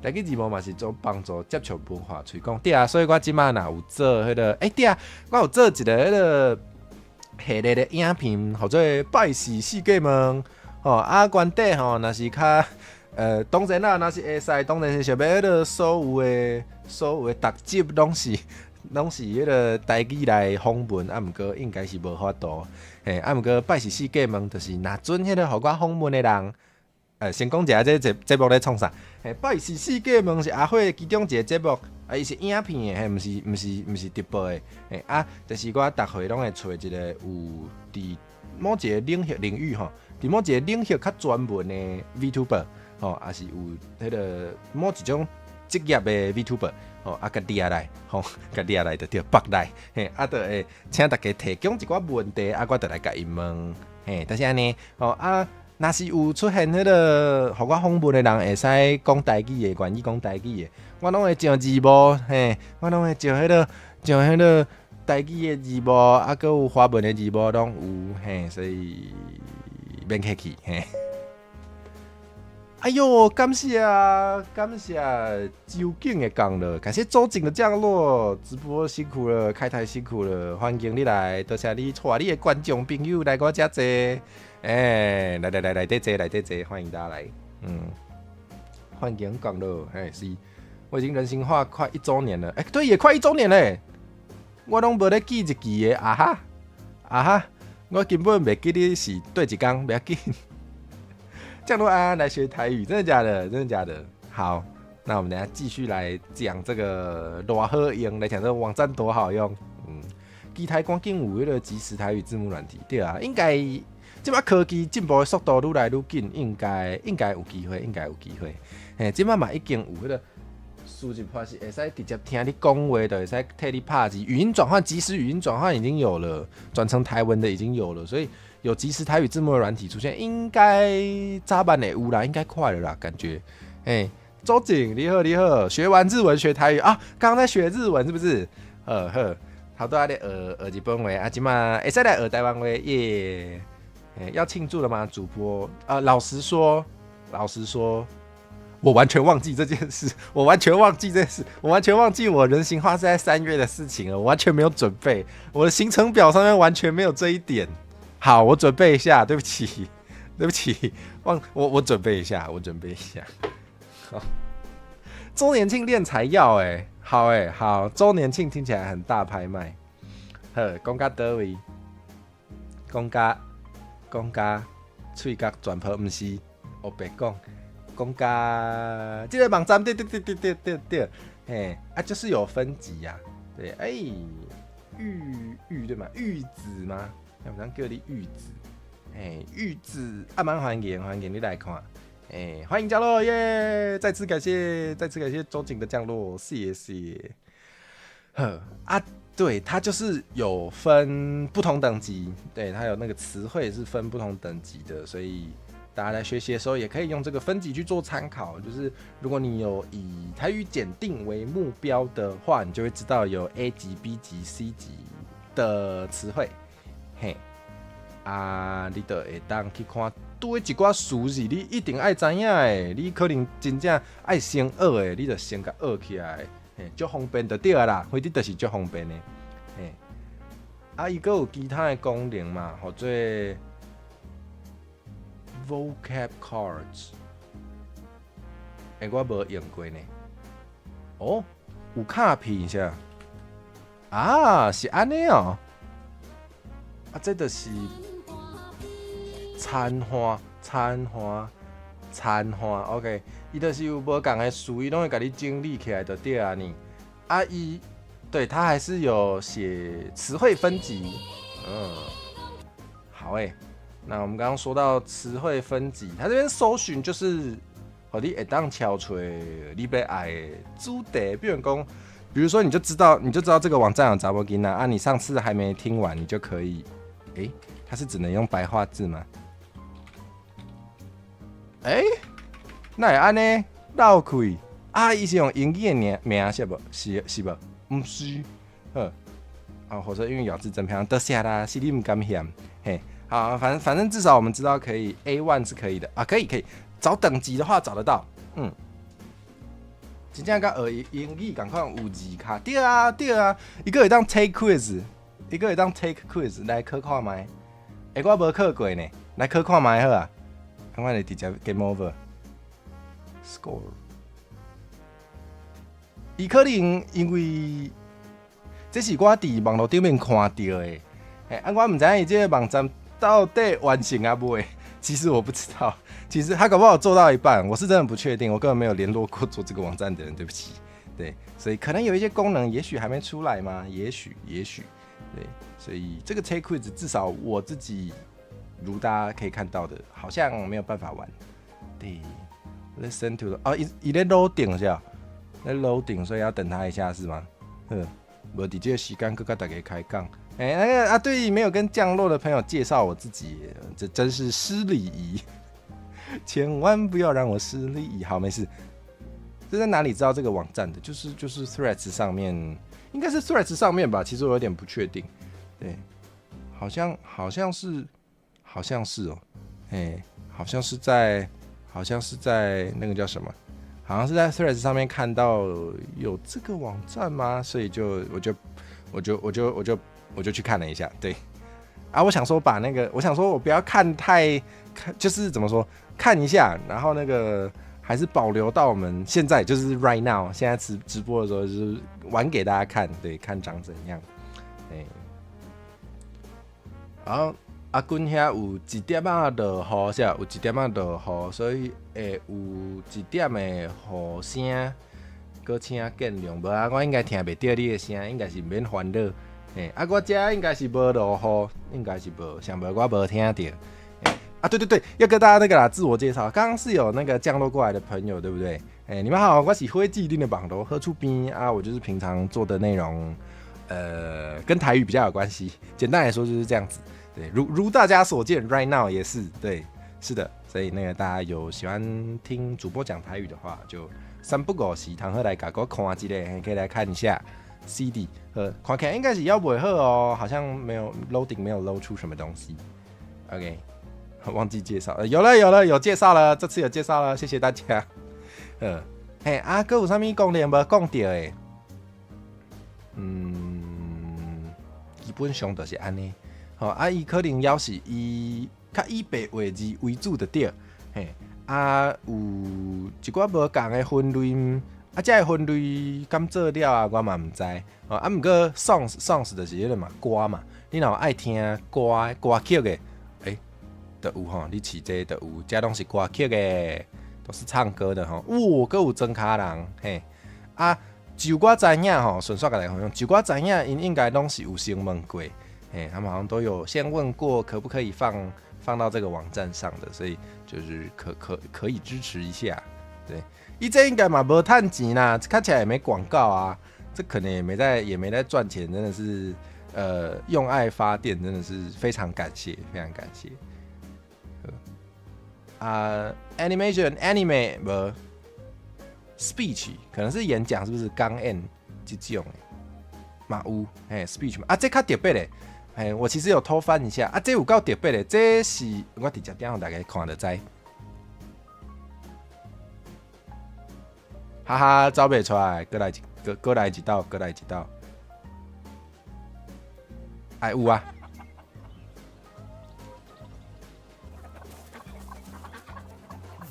台語字幕嘛是做幫助接觸文化推廣，對啊，所以我這擺若有做彼個，欸，對啊，我有做一個彼個系列的影片，號做拜四四界問，吼啊，原底吼，若是較，當然啦，若是會使，當然是想欲彼個所有的逐集攏是彼個台語來訪問，啊，毋過應該是無法度，嘿，啊，毋過拜四四界問，就是若準彼個予我訪問的人，先講一下這節目咧創啥？嘿，拜四四界問是阿火其中一個節目，啊，伊是影片的，嘿，毋是直播的，嘿，啊，就是我逐回攏會揣一個有佇某一個領域吼，佇某一個領域較專門的 VTuber，吼，抑是有彼個某一種職業的 VTuber，吼，啊，共掠來，吼，共掠來就對，縛來，嘿，啊，就會請大家提供一寡問題，啊，我就來共𪜶問，嘿，就是按呢，吼，啊，若是有出現彼個予我訪問的人會使講台語的，願意講台語的，我攏會上字幕，嘿，我攏會上彼個台語的字幕，啊，閣有華文的字幕攏有，嘿，所以免客氣，嘿。哎喲，感謝感謝周景的降落，感謝周景的降落，直播辛苦了，開台辛苦了，歡迎你來，多謝你帶你的觀眾朋友來我遮坐，欸，來來來來，內底坐內底坐，歡迎大家來，嗯，歡迎降落，嘿，是，我已經人形化快一週年了，欸，對，也快一週年嘞，我攏無咧記日期的，啊哈，啊哈，我根本袂記得是佗一工，袂要緊。降落安安來學台語，真的假的？真的假的？好，那我們等下繼續來講這個偌好用，來講這個網站多好用。嗯，機台趕緊有彼個即時台語字幕軟體，對啊，應該這擺科技進步的速度愈來愈緊，應該有機會，應該有機會。嘿，這擺嘛已經有彼個輸入法是會使直接聽你講話，就會使替你拍字，語音轉換，即時語音轉換已經有了，轉成台文的已經有了，所以有即時台語字幕的軟體出現，應該早晚會有啦，應該快了啦，感覺。欸，周景你好，你好，學完日文學台語啊？剛剛在學日文是不是？呵呵，頭拄仔咧學學日本話，啊，這擺會使來學台灣話耶。欸，要慶祝了嗎？主播，老實說，老實說，我完全忘記這件事，我完全忘記這件事，我完全忘記我人形化是在3月的事情了，我完全沒有準備，我的行程表上面完全沒有這一點。好，我準備一下，對不起，對不起，忘我準備一下，我準備一下。好，週年慶練才要欸，好欸，好，週年慶聽起來很大拍賣。好，講到佗位？講到講到喙角全部毋是烏白講，講甲這个網站對對對對對對對，嘿，啊就是有分級呀，對，欸，玉玉對嘛，玉子嗎？要不然叫你玉子，欸，玉子啊，蠻歡迎歡迎你來看，欸，歡迎降落耶！再次感謝，再次感謝周景的降落，謝謝。呵啊，對，它就是有分不同等級，對，它有那個詞彙是分不同等級的，所以大家在學習的時候也可以用這個分級去做參考。就是如果你有以台語檢定為目標的話，你就會知道有 A 級、B 級、C 級的詞彙。嘿，啊，你就會當去看，對一寡詞是你一定愛知影的，你可能真正愛先學的，你就先共學起來，嘿，足方便就對啊啦，反正就是足方便的，嘿。啊，伊閣有其他的功能嘛，號做 vocab cards，欸，我無用過呢。哦，有卡片是啊，是按呢哦。啊，這就是殘花、殘花、殘花，OK，伊就是有無仝的詞，伊攏會共你整理起來就對啊呢。啊，伊對他還是有寫詞彙分級，嗯，好欸。那我們剛剛說到詞彙分級，他這邊搜尋就是，予你會當敲出你欲愛的主題，比如講，比如說你就知道這個網站有查某囡仔啊，你上次還沒聽完，你就可以，欸，它是只能用白話字嗎？欸，哪會按呢？繞開啊！伊是用英語的名名是無？是是無？毋是，好啊，或者因為咬字真漂亮，多謝啦，是你毋甘嫌，嘿，好，反正至少我們知道可以 A1 是可以的啊，可以可以，找等級的話找得到，嗯，真正佮學英語仝款有字卡，對啊對啊，伊閣會當 take quiz，伊閣會當 take quiz 來考看覓，欸，我無考過呢，來考看覓好啊，我就直接 game over score。伊可能因為這是我佇網路頂面看著的，欸，啊，我毋知影伊這個網站到底完成啊未？其實我不知道，其實他搞不好做到一半，我是真的不確定，我根本沒有聯絡過做這個網站的人，對不起。對，所以可能有一些功能，也許還沒出來嗎？也許，也許，對，所以這個 take quiz 至少我自己，如大家可以看到的，好像沒有辦法玩。對，listen to 哦，伊伊咧 loading 是吧？咧 loading，所以要等他一下是嗎？嗯，無佇這個時間閣佮大家開講。欸，那個啊，對，沒有跟降落的朋友介紹我自己，這真是失禮儀，千萬不要讓我失禮儀。好，沒事。這在哪裡知道這個網站的？就是 Threads 上面，應該是 Threads 上面吧？其實我有點不確定。對，好像是，好像是哦，欸，好像是在那個叫什麼？好像是在 Threads 上面看到有這個網站嗎？所以就我就去看了一下。對，啊，我想說把那個，我想說我不要看太看，就是怎麼說，看一下，然後那個還是保留到我們現在，就是 right now，現在直播的時候，就是玩給大家看，對，看長怎樣。哎，然後阿君遐有一點仔落雨，是有一點仔落雨，所以會有一點的雨聲，閣請見諒。無啊，我應該聽袂著你的聲，應該是毋免煩惱。嘿，啊，我遮應該是無落雨，應該是無，上無我無聽著。啊，對對對，要跟大家那個啦，自我介紹。剛剛是有那個降落過來的朋友，對不對？哎，你們好，我是火姊恁的網路好厝邊啊，我就是平常做的內容，跟台語比較有關係。簡單來說就是這樣子。對，如大家所見，right now 也是對，是的。所以那個大家有喜歡聽主播講台語的話，就三不五時通好來共我看一下，可以來看一下 CD。看起來應該是猶未好哦，好像沒有 loading，沒有 load 出什麼東西。OK。忘記介紹，有了有了有介紹了，這次有介紹了，謝謝大家。嘿，啊，閣有啥物功能無講著的？嗯，基本上就是按呢。吼，啊，伊可能猶是以較以白話字為主就對。嘿，啊，有一寡無仝的分類，啊，這个分類敢做了啊，我嘛毋知。哦，啊，毋過 songs songs 就是彼个嘛，歌嘛，你若有愛聽歌歌曲的，欸，都有吼，你試這都有，這攏是歌曲的，都是唱歌的吼。有，閣有莊跤人，嘿，啊，就我知影吼，順煞共大家分享，就我知影，𪜶應該攏是有先問過，嘿，他們好像都有先問過，可不可以放到這個網站上的，所以就是可以支持一下，對，伊這應該嘛無趁錢啦，看起來也沒廣告啊，這可能也沒在賺錢，真的是，用愛發電，真的是非常感謝，非常感謝。啊，animation anime 無 speech 可能是演講，是不是？講演這種的嘛有，嘿，speech 嘛，啊，這較特別的，嘿，我其實有偷翻一下，啊，這有夠特別的，這是我直接點予大家看就知。哈哈，走袂出來，閣來一，閣來一道，閣來一道。哎，有啊。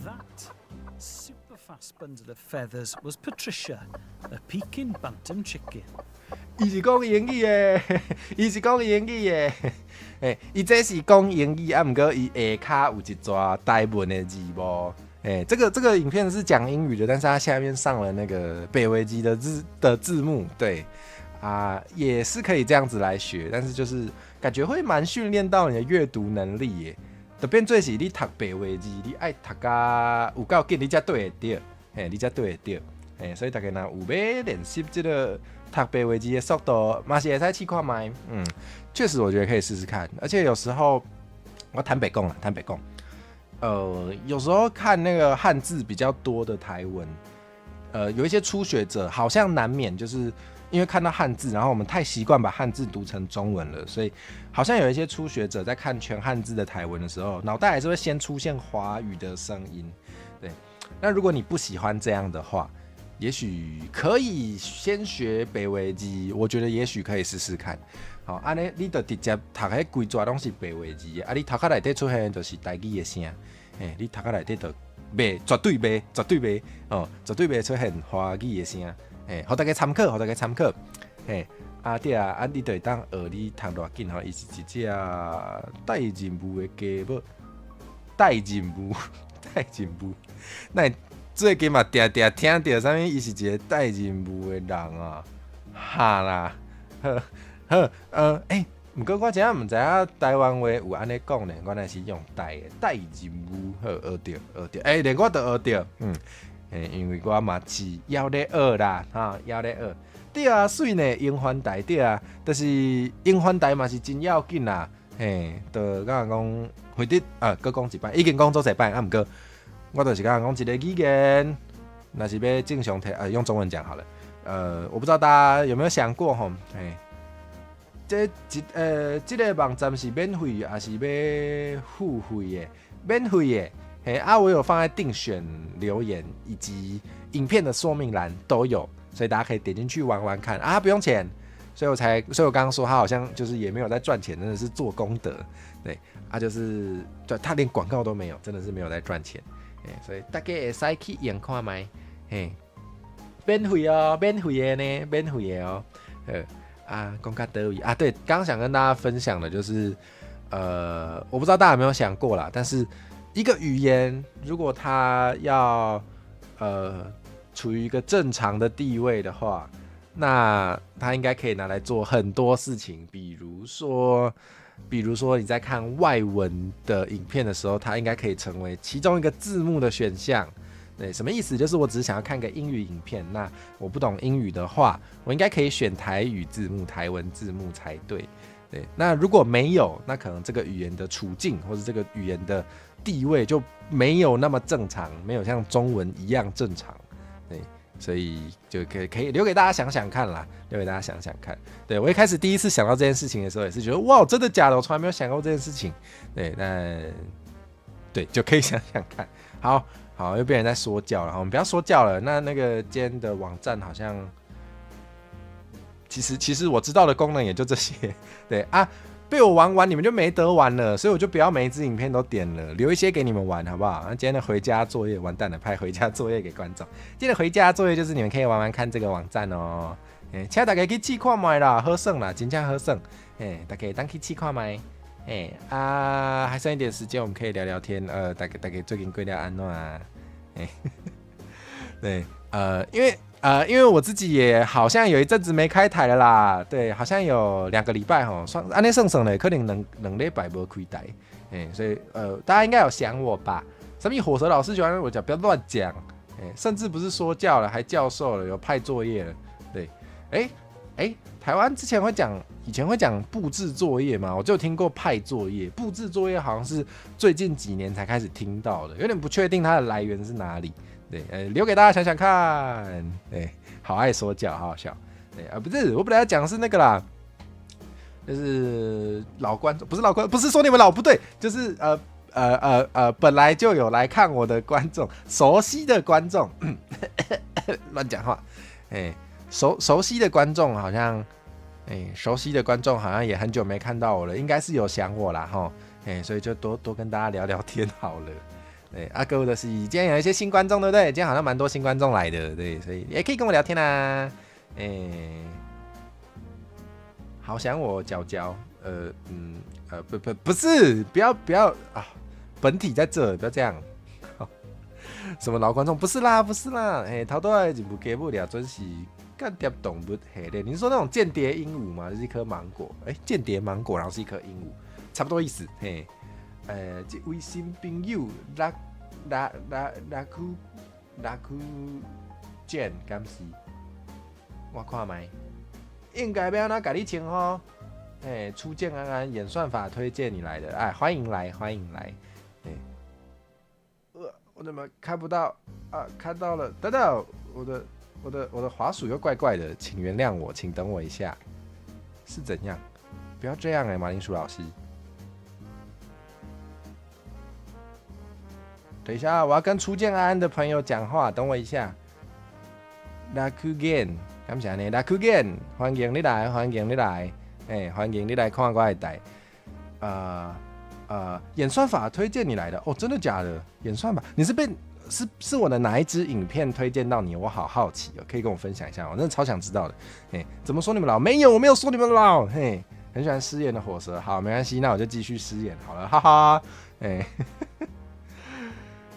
That super fast bundle of feathers was Patricia, a Pekin bantam chicken. 伊是講英語的，伊是講英語的，欸，伊這是講英語，啊，毋過伊下跤有一撮台文的字幕。欸，這個影片是講英語的，但是它下面上了那個白話字的字幕，對，啊，也是可以這樣子來學，但是就是感覺會蠻訓練到你的閱讀能力耶。就變做是你讀白話字，你愛讀甲有夠緊，你才對會著，嘿，你才對會著，嘿，所以大家若有欲練習這個讀白話字的速度，嘛是會使試看覓。嗯，確實我覺得可以試試看，而且有時候我坦白講啦，坦白講。有時候看那個漢字比較多的台文，有一些初學者好像難免就是因為看到漢字，然後我們太習慣把漢字讀成中文了，所以好像有一些初學者在看全漢字的台文的時候，腦袋還是會先出現華語的聲音。對，那如果你不喜歡這樣的話，也許可以先學白話字，我覺得也許可以試試看。好，按呢你就直接讀彼規逝攏是白話字，啊，你頭殼內底出現就是台語的聲，嘿，你頭殼內底就袂絕對袂，絕對袂，哦，絕對袂出現華語的聲，嘿，予大家參考，予大家參考，嘿，啊對啊，啊你就會當學你讀偌緊吼，伊是一隻帶任務的雞母，帶任務，帶任務，那最近嘛定定聽著啥物，伊是一個帶任務的人啊，哈啦，好。好，欸，毋過我真正毋知影台灣話有按呢講呢，原來是用帶的帶任務，好，學著學著，欸，連我都學著，嗯，欸，因為我嘛是猶咧學啦，哈，猶咧學，對啊，媠呢，英翻台對啊，就是英翻台嘛是真要緊啦，嘿，就敢若講，惠得啊，閣講一擺，已經講足濟擺，啊，毋過我就是感覺講一個語言，若是欲正常提，用中文講好了，我不知道大家有沒有想過吼，嘿。這一這個網站是免費還是欲付費的？免費的，嘿啊！我有放在定選留言以及影片的說明欄都有，所以大家可以點進去玩玩看啊，不用錢，所以我才，所以我剛剛說他好像就是也沒有在賺錢，真的是做功德，對啊，就是對他連廣告都沒有，真的是沒有在賺錢，所以大家會使去用看覓，嘿，免費哦，免費的呢，免費的哦，啊，講較佗位啊，對，剛剛想跟大家分享的就是，我不知道大家有沒有想過啦，但是一個語言如果它要處於一個正常的地位的話，那它應該可以拿來做很多事情，比如說你在看外文的影片的時候，它應該可以成為其中一個字幕的選項。對，什麼意思？就是我只是想要看個英語影片，那我不懂英語的話，我應該可以選台語字幕、台文字幕才對。對，那如果沒有，那可能這個語言的處境或者這個語言的地位就沒有那麼正常，沒有像中文一樣正常。對，所以就可以留給大家想想看啦，留給大家想想看。對，我一開始第一次想到這件事情的時候，也是覺得哇，真的假的？我從來沒有想過這件事情。對，那對就可以想想看。好。好，又變成在說教了。我們不要說教了。那個今天的網站好像，其實我知道的功能也就這些。對啊，被我玩完你們就沒得玩了，所以我就不要每一支影片都點了，留一些給你們玩，好不好？那今天的回家作業完蛋了，拍回家作業給觀眾。今天的回家作業就是你們可以玩玩看這個網站哦。欸，請大家去試看覓啦，好耍啦，真正好耍。欸，大家會當去試看覓。哎啊，還剩一點時間，我們可以聊聊天。大家最近過得按怎啊？哎，對，因為我自己也好像有一陣子沒開台了啦，對，好像有2個禮拜吼，算按呢算算咧，可能兩禮拜無開台，哎，所以大家應該有想我吧？什麼火蛇老師喜歡我講，不要亂講，哎，甚至不是說教了，還教授了，有派作業了，對，哎哎，台灣之前會講，以前會講布置作業嘛，我就聽過派作業，布置作業好像是最近幾年才開始聽到的，有點不確定它的來源是哪裡。對，留給大家想想看。對，好愛說教，好好笑。對啊，不是，我本來要講的是那個啦，就是老觀眾，不是老觀，不是說你們老不對，就是本來就有來看我的觀眾，熟悉的觀眾，亂講話，哎，熟悉的觀眾好像，哎，熟悉的觀眾好像也很久沒看到我了，應該是有想我啦，齁，哎，所以就多多跟大家聊聊天好了。對，啊，各位的是今天有一些新觀眾，對不對？今天好像蠻多新觀眾來的，對，所以也可以跟我聊天啦。哎，好想我腳腳，不不不是，不要不要啊，本體在這，不要這樣。什麼老觀眾？不是啦，不是啦，哎，頭拄仔一部給不了，準是間諜動物系列。你是說那種間諜鸚鵡嗎？就是一顆芒果，哎，間諜芒果，然後是一顆鸚鵡，差不多意思。嘿，這位新朋友，拉拉拉拉庫拉庫簡，敢是？我看覓，應該欲按怎共你稱呼？哎，初見安安，演算法推薦你來的，哎，歡迎來，歡迎來。哎，我怎麼看不到啊？看到了，等等，我的滑鼠又怪怪的，請原諒我，請等我一下。是怎樣？不要這樣哎，馬鈴薯老師。等一下，我要跟初見安安的朋友講話，等我一下。拉庫健，感謝你，拉庫健，歡迎你來，歡迎你來，哎，歡迎你來看我的台。演算法推薦你來的哦，真的假的？演算法，你是被是我的哪一支影片推薦到你？我好好奇哦，可以跟我分享一下，我真的超想知道的。哎，怎麼說你們老？沒有，我沒有說你們老。嘿，很喜歡失言的火蛇，好，沒關係，那我就繼續失言好了，哈哈。哎。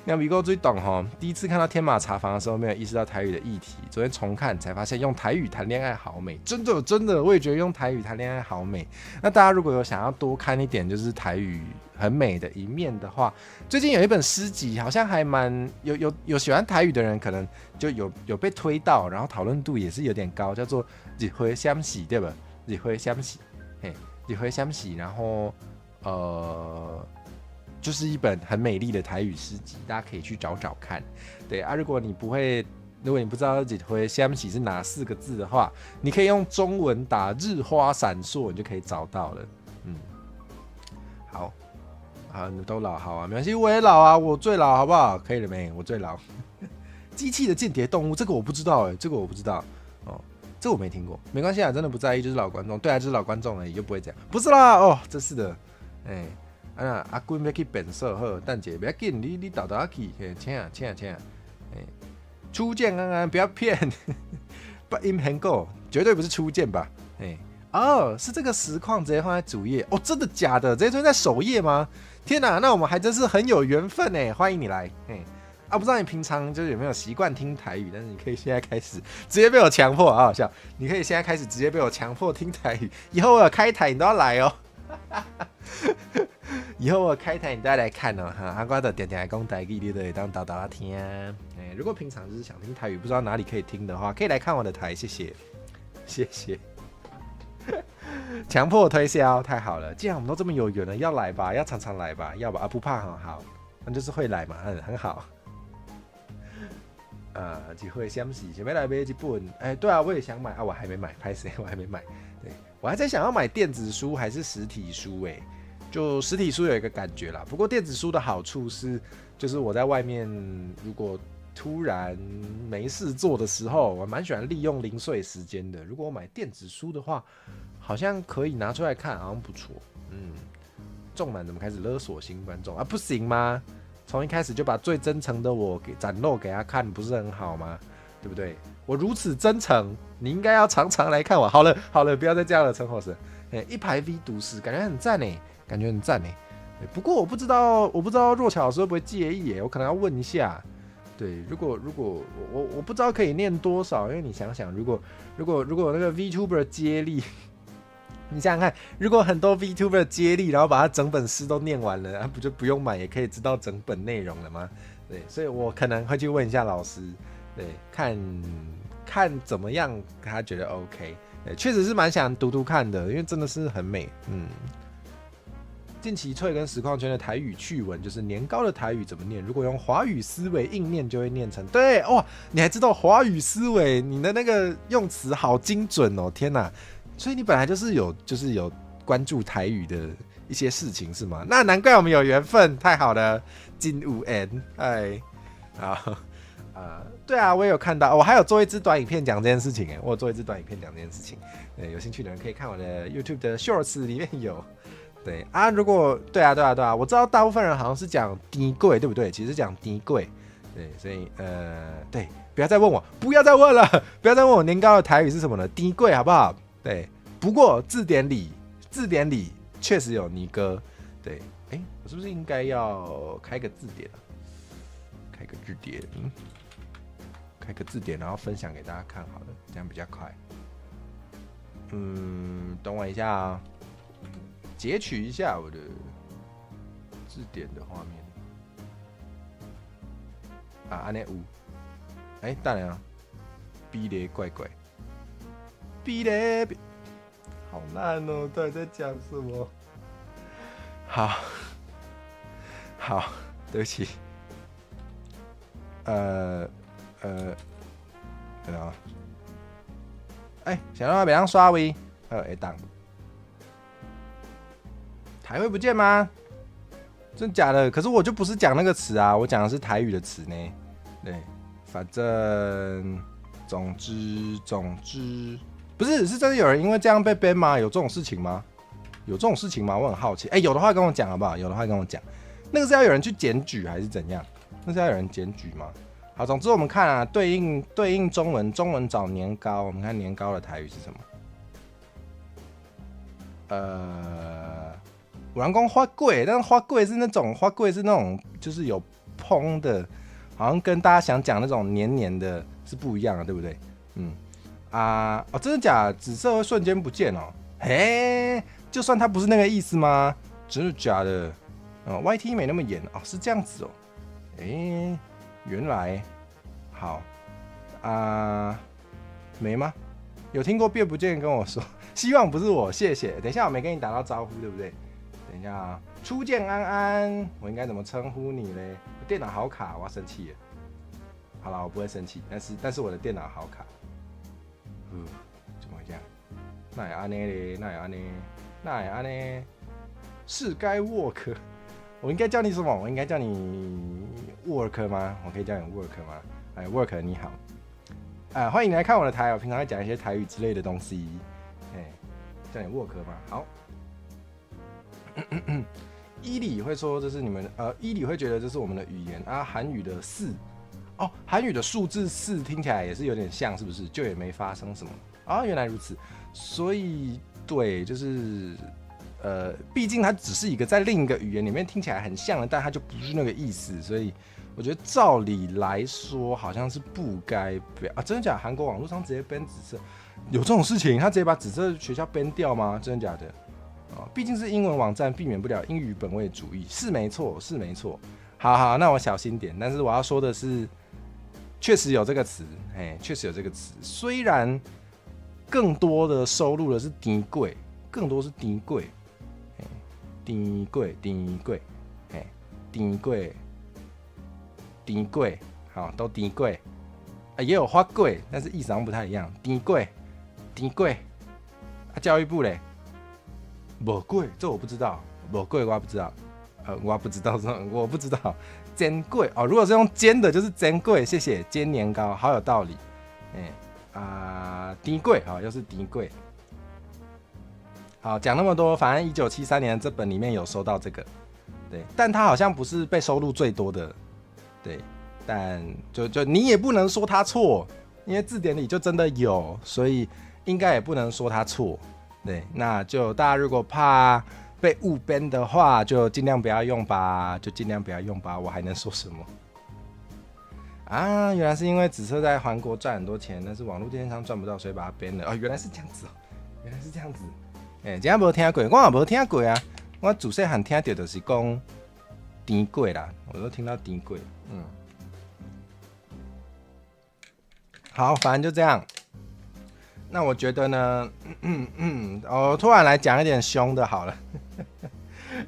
那米哥最懂吼，第一次看到天馬茶房的時候，沒有意識到台語的議題。昨天重看才發現，用台語談戀愛好美，真的真的，我也覺得用台語談戀愛好美。那大家如果有想要多看一點，就是台語很美的一面的話，最近有一本詩集，好像還蠻有喜歡台語的人，可能就有被推到，然後討論度也是有點高，叫做《日花閃爍》，對吧？日花閃爍，嘿，日花閃爍，然後就是一本很美麗的台語詩集，大家可以去找找看。對啊，如果你不會，如果你不知道日花閃爍是哪四個字的話，你可以用中文打“日花閃爍”，你就可以找到了。嗯，好，啊，你都老好啊，沒關係，我也老啊，我最老，好不好？可以了沒？我最老。機器的間諜動物，這個我不知道哎，這個我不知道哦，這個我沒聽過，沒關係啊，真的不在意，就是老觀眾，對啊，就是老觀眾而已，又不會這樣，不是啦，哦，真是的，哎。啊，阿君欲去便所好，等者欲緊，你沓沓去，嘿，請請請，欸，初見安安，不要騙，不音很夠，絕對不是初見吧？欸，哦，是這個實況直接放在主頁，哦，真的假的？直接出現在首頁嗎？天哪，那我們還真是很有緣分呢，歡迎你來，欸，啊，不知道你平常就是有沒有習慣聽台語，但是你可以現在開始直接被我強迫，好好笑，你可以現在開始直接被我強迫聽台語，以後我有開台你都要來哦。以後我開台你都要來看哦，哈，啊，我就定定來講台語，你都會當沓沓聽。欸，如果平常就是想聽台語，不知道哪裡可以聽的話，可以來看我的台，謝謝，謝謝。強迫推銷，太好了！既然我們都這麼有緣了，要來吧，要常常來吧，要吧，啊，不怕很好，那就是會來嘛，嗯，很好。啊，日花閃爍，想欲來買一本，哎，對啊，我也想買啊，我還沒買，歹勢，我還沒買。對，我還在想要買電子書還是實體書，哎，就實體書有一個感覺啦。不過電子書的好處是，就是我在外面如果突然沒事做的時候，我蠻喜歡利用零碎時間的。如果我買電子書的話，好像可以拿出來看，好像不錯。嗯，眾男怎麼開始勒索新觀眾啊？不行嗎？從一開始就把最真誠的我給展露給他看，不是很好嗎？對不對？我如此真誠，你應該要常常來看我。好了好了，不要再這樣了，陳火蛇。哎，一排 V 毒師，感覺很讚呢。感覺很讚哎。不過我不知道若巧老師會不會介意耶，我可能要問一下。對，如果我不知道可以念多少，因為你想想，如果那個 VTuber 接力，你想想看，如果很多 VTuber 接力，然後把它整本詩都念完了，啊，不就不用買也可以知道整本內容了嗎？對，所以我可能會去問一下老師，對，看看怎麼樣，他覺得 OK。對，確實是蠻想讀讀看的，因為真的是很美，嗯。近期脆跟實況圈的台語趣聞，就是年糕的台語怎麼念？如果用華語思維硬念，就會念成對哇！你還知道華語思維？你的那個用詞好精準哦！天哪，所以你本來就是有關注台語的一些事情是嗎？那難怪我們有緣分，太好了，真有緣，哎，好，對啊，我也有看到，我還有做一支短影片講這件事情，哎，我有做一支短影片講這件事情，對，有興趣的人可以看我的 YouTube 的 Shorts 裡面有。對啊，如果對啊，對啊，對啊，我知道大部分人好像是講甜粿，對不對？其實講甜粿，對，所以對，不要再問我，不要再問了，不要再問我年糕的台語是什麼了，甜粿好不好？對，不過字典裡確實有年糕，對，哎，我是不是應該要開個字典啊？開個字典，開個字典，然後分享給大家看，好了，這樣比較快。嗯，等我一下啊。截取一下我的字典的畫面啊，按呢有，哎，等下啊，比咧怪怪，比咧，好爛哦，到底在講什麼？好，好，對不起，對啊，哎，想讓袂當刷位，會當。台會不見嗎？真假的？可是我就不是講那個詞啊，我講的是台語的詞呢。對，反正總之，不是，是真的有人因為這樣被 ban 嗎？有這種事情嗎？有這種事情嗎？我很好奇。哎，有的話跟我講好不好？有的話跟我講。那個是要有人去檢舉還是怎樣？那是要有人檢舉嗎？好，總之我們看啊，對應中文，中文找年糕，我們看年糕的台語是什麼？有人講發粿，但是發粿是那種發粿是那種就是有膨的，好像跟大家想講那種黏黏的是不一樣的，對不對？嗯啊哦，真的假的？紫色會瞬間不見哦？嘿，就算它不是那個意思嗎？真的假的？哦，YT 沒那麼嚴哦，是這樣子哦。哎，原來好啊，沒嗎？有聽過變不見跟我說，希望不是我，謝謝。等一下我沒跟你打到招呼，對不對？等一下啊，初見安安，我應該怎麼稱呼你嘞？電腦好卡，我要生氣了。好了，我不會生氣，但是我的電腦好卡。嗯，怎麼會這樣？哪會按呢咧？哪會按呢？哪會按呢？是該 work，我應該叫你什麼？我應該叫你 work 嗎？我可以叫你 work 嗎？哎，work 你好，啊，歡迎你來看我的台，我平常會講一些台語之類的東西。哎，叫你 work 嗎？好。伊里會說這是你們，伊里會覺得這是我們的語言啊。韓語的四，哦，韓語的數字四聽起來也是有點像，是不是？就也沒發生什麼啊，原來如此。所以對，就是畢竟它只是一個在另一個語言裡面聽起來很像的，但它就不是那個意思。所以我覺得照理來說，好像是不該被啊，真的假的？韓國網絡上直接 ban 紫色，有這種事情？他直接把紫色學校 ban 掉嗎？真的假的？啊，畢竟是英文網站，避免不了英語本位主義，是沒錯，是沒錯。好好，那我小心點。但是我要說的是，確實有這個詞，哎，確實有這個詞。雖然更多的收錄的是甜粿，更多是甜粿，哎，甜粿，甜粿，哎，甜粿，甜粿，好，都甜粿，啊，也有發粿，但是意思好像不太一樣。甜粿，甜粿，啊，教育部嘞？無粿，這我不知道。無粿我不知道，我不知道這我不知道。煎粿哦，如果是用煎的，就是煎粿。謝謝，煎年糕，好有道理。哎啊，甜粿啊，又是甜粿。好，講那麼多，反正1973年這本裡面有收到這個，對，但它好像不是被收錄最多的，對，但就你也不能說它錯，因為字典裡就真的有，所以應該也不能說它錯。對，那就大家如果怕被被误 ban 的話，就盡量不要用吧，就盡量不要用吧。我還能說什麼？啊，原來是因為紫色在韓國賺很多錢，但是網絡電商賺不到，所以把它 ban 了。哦，原來是這樣子哦，原來是這樣子。欸，真無聽過，我也無聽過啊。我自細漢聽著就是講甜粿啦，我都聽到甜粿。嗯，好，反正就這樣。那我覺得呢，我突然來講一點兇的好了，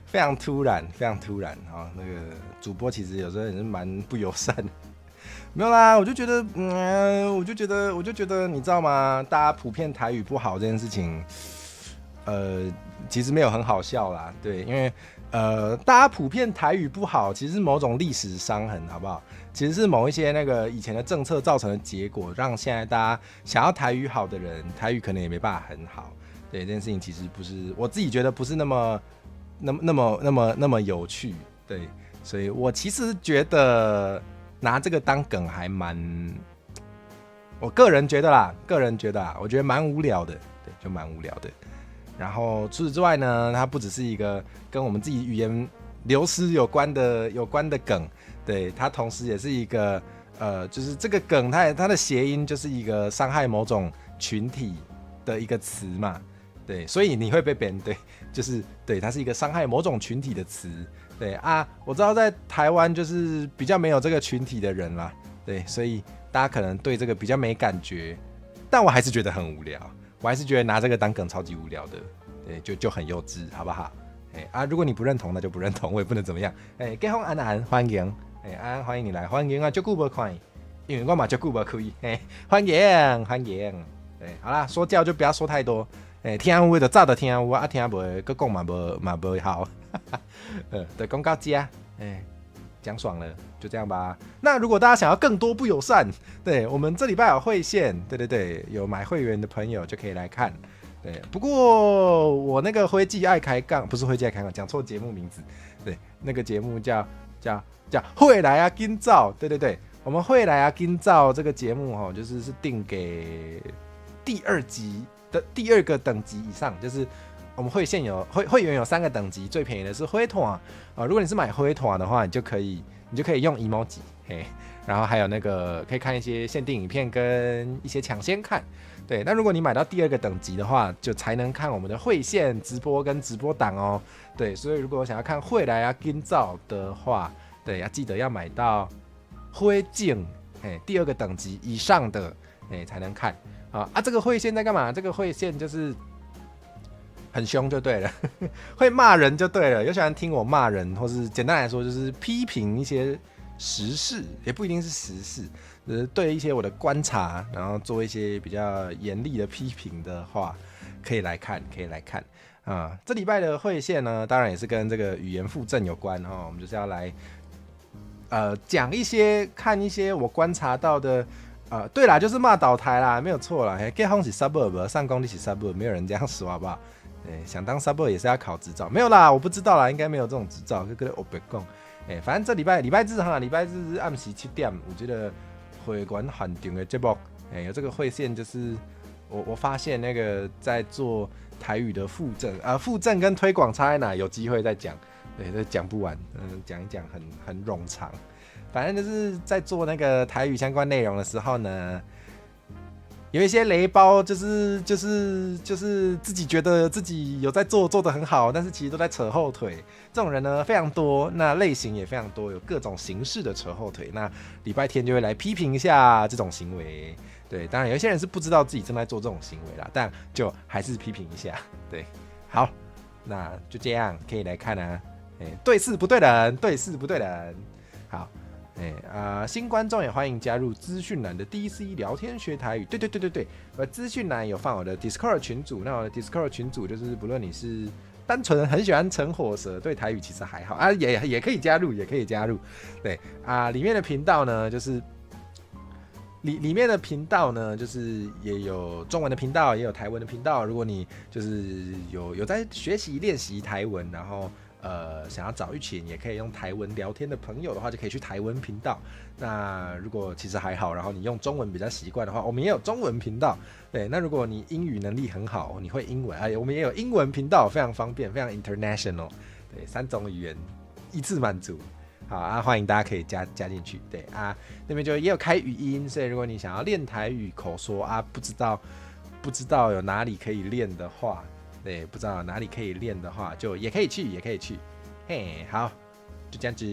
非常突然，非常突然啊。那個主播其實有時候也是蠻不友善的。沒有啦，我就覺得，我就覺得，你知道嗎？大家普遍台語不好這件事情，其實沒有很好笑啦。對，因為大家普遍台語不好，其實是某種歷史傷痕，好不好？其實是某一些那個以前的政策造成的結果，讓現在大家想要台語好的人，台語可能也沒辦法很好。對，這件事情其實不是我自己覺得不是那麼、那麼、那麼、那麼、那麼有趣。對，所以我其實覺得拿這個當梗還蠻，我個人覺得啦，個人覺得啊，我覺得蠻無聊的，對，就蠻無聊的。然後除此之外呢，它不只是一個跟我們自己語言流失有關的梗，對，它同時也是一個就是這個梗它的諧音就是一個傷害某種群體的一個詞嘛，對，所以你會被貶，對，就是對，它是一個傷害某種群體的詞。對啊，我知道在台灣就是比較沒有這個群體的人啦，對，所以大家可能對這個比較沒感覺，但我還是覺得很無聊，我還是覺得拿這個當梗超級無聊的，對，就很幼稚，好不好？哎啊，如果你不認同，那就不認同，我也不能怎麼樣。哎，街坊安安歡迎，哎安安歡迎你來，歡迎啊，足久無看，因為我嘛足久無開，哎，歡迎歡迎，對，好啦，說教就不要說太多，哎，聽有的就早就聽有啊，聽無的閣講嘛無嘛無效。對，講到這，哎，講爽了，就這樣吧。那如果大家想要更多不友善，對，我們這禮拜有會線，對對對，有買會員的朋友就可以來看。對，不過我那個灰記愛開槓，不是灰記愛開槓，講錯節目名字。對，那個節目叫會來啊緊走，對對對，我們會來啊緊走這個節目哈，就是定給第二級的第二個等級以上，就是。我們會線有會員有三個等級，最便宜的是火炭啊。如果你是買火炭的話，你就可以用 emoji 嘿，然後還有那個可以看一些限定影片跟一些搶先看。對，那如果你買到第二個等級的話，就才能看我們的會線直播跟直播檔哦。對，所以如果想要看會來啊緊走的話，對，要記得要買到火種嘿第二個等級以上的哎才能看啊啊！這個會線在幹嘛？這個會線就是很兇就對了，會罵人就對了。有喜歡聽我罵人，或是簡單來說就是批評一些時事，也不一定是時事，就是對一些我的觀察，然後做一些比較嚴厲的批評的話，可以來看，可以來看啊。這禮拜的會線呢，當然也是跟這個語言復振有關哈。我們就是要來講一些，看一些我觀察到的。對啦，就是罵倒台啦，沒有錯啦。街坊是查某，無上公你是查某，沒有人這樣說好不好？對，想當查某也是要考執照，沒有啦，我不知道啦，應該沒有這種執照。閣閣咧烏白講，哎，反正這禮拜日哈，禮拜日暗時7點，我覺得會員限定的節目，哎，有這個會線，就是我發現那個在做台語的復振啊，復振跟推廣差在哪？有機會再講，對，這講不完，講一講很冗長。反正就是在做那個台語相關內容的時候呢，有一些雷包，就是自己覺得自己有在做，做得很好，但是其實都在扯後腿。這種人呢非常多，那類型也非常多，有各種形式的扯後腿。那禮拜天就會來批評一下這種行為。對，當然有一些人是不知道自己正在做這種行為啦，但就還是批評一下。對，好，那就這樣可以來看啊。哎，對事不對人，對事不對人。好。哎啊，新觀眾也歡迎加入資訊欄的 DC 聊天學台語。對對對對對，我資訊欄有放我的 Discord 群組，那我的 Discord 群組就是不論你是單純很喜歡陳火蛇，對台語其實還好啊，也可以加入，也可以加入。對啊，裡面的頻道呢，就是裡面的頻道呢，就是也有中文的頻道，也有台文的頻道。如果你就是有在學習練習台文，然後想要找一群也可以用台文聊天的朋友的话，就可以去台文频道。那如果其实还好，然后你用中文比较习惯的话，我们也有中文频道。对，那如果你英语能力很好，你会英文，哎，我们也有英文频道，非常方便，非常 international。对，三种语言一次满足。好啊，欢迎大家可以加进去。对啊，那边就也有开语音，所以如果你想要练台语口说啊，不知道有哪里可以练的话，对，不知道哪里可以练的话，就也可以去，也可以去。嘿，好，就这样子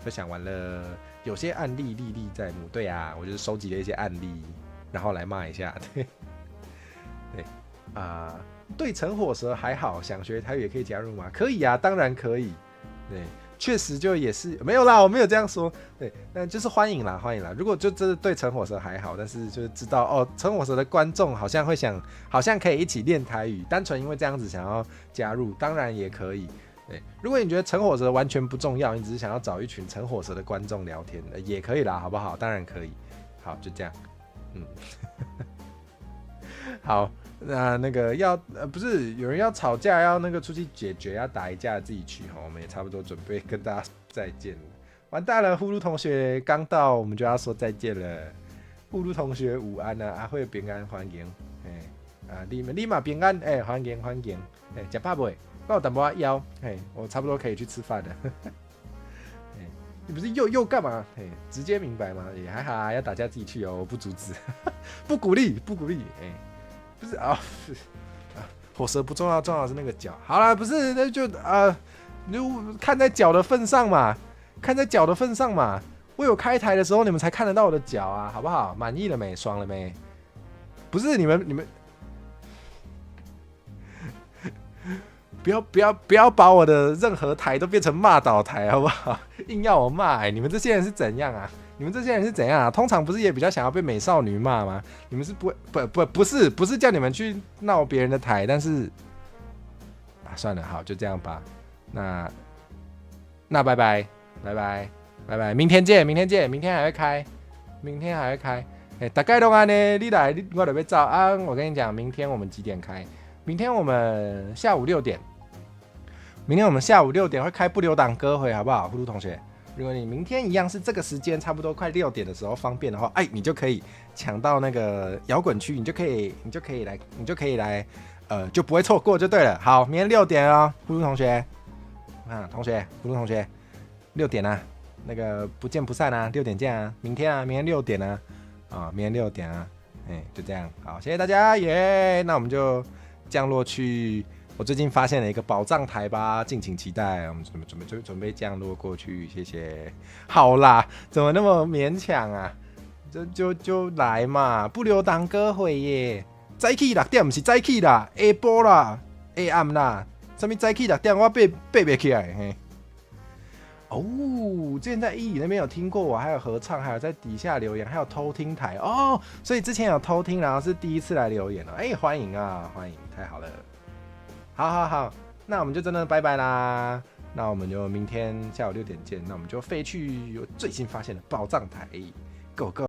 分享完了。有些案例历历在目，对啊，我就是收集了一些案例，然后来骂一下。对，对啊，对成火蛇还好，想学台语也可以加入吗？可以啊，当然可以。对。确实就也是没有啦，我没有这样说，对，但就是欢迎啦，欢迎啦。如果就真的对成火蛇还好，但是就是知道哦，成火蛇的观众好像会想，好像可以一起练台语，单纯因为这样子想要加入，当然也可以。对，如果你觉得成火蛇完全不重要，你只是想要找一群成火蛇的观众聊天，也可以啦，好不好？当然可以。好，就这样，嗯，好。那个要不是有人要吵架，要那个出去解决，要打一架自己去哈。我们也差不多准备跟大家再见了。完蛋了，呼噜同学刚到，我们就要说再见了。呼噜同学午安啊，阿慧平安欢迎，哎啊你們你嘛平安，哎歡迎歡迎，哎食飽未？我有淡薄仔枵，嘿，我差不多可以去吃飯了。哎，你不是又幹嘛？嘿，直接明白嗎？也還好啊，要打架自己去哦，我不阻止，不鼓勵不鼓勵，哎。不是啊，啊，火蛇不重要，重要的是那個腳。好了，不是，那就啊，你就看在腳的份上嘛，看在腳的份上嘛。我有開台的時候，你們才看得到我的腳啊，好不好？滿意了沒？爽了沒？不是你們，你們不要不要不要把我的任何台都變成罵倒台，好不好？硬要我罵，欸，你們這些人是怎樣啊？你們這些人是怎樣啊？通常不是也比較想要被美少女罵嗎？你們是不會不不不是不是叫你們去鬧別人的台，但是啊算了，好，就這樣吧。那拜拜拜拜拜拜，明天見，明天見，明天還會開，明天還會開。哎，大概都按呢，你來，我就欲走啊。我跟你講，明天我們幾點開？明天我們下午六點。明天我們下午六點會開不留檔歌會，好不好？呼嚕同學。如果你明天一樣是這個時間，差不多快六點的時候方便的話，哎，你就可以搶到那個搖滾區，你就可以來，你就可以來，就不會錯過就對了。好，明天六點哦，呼嚕同學，啊，同學，呼嚕同學，六點啊，那個不見不散啊，六點見啊，明天啊，明天六點啊，啊，明天六點啊，哎，就這樣，好，謝謝大家，耶，那我們就降落去。我最近發現了一個寶藏台吧，敬請期待。我們準備降落過去，謝謝。好啦，怎麼那麼勉強啊？就來嘛，不留檔歌會耶。早起6點毋是早起啦，下晡啦，下暗啦。啥物早起六點，我爬袂起來。嘿。哦，之前在伊里那邊有聽過我，還有合唱，還有在底下留言，還有偷聽台哦。所以之前有偷聽，然後是第一次來留言了。哎，歡迎啊，歡迎，太好了。好好好，那我們就真的拜拜啦。那我們就明天下午六點見。那我們就飛去最新發現的寶藏台，Go Go！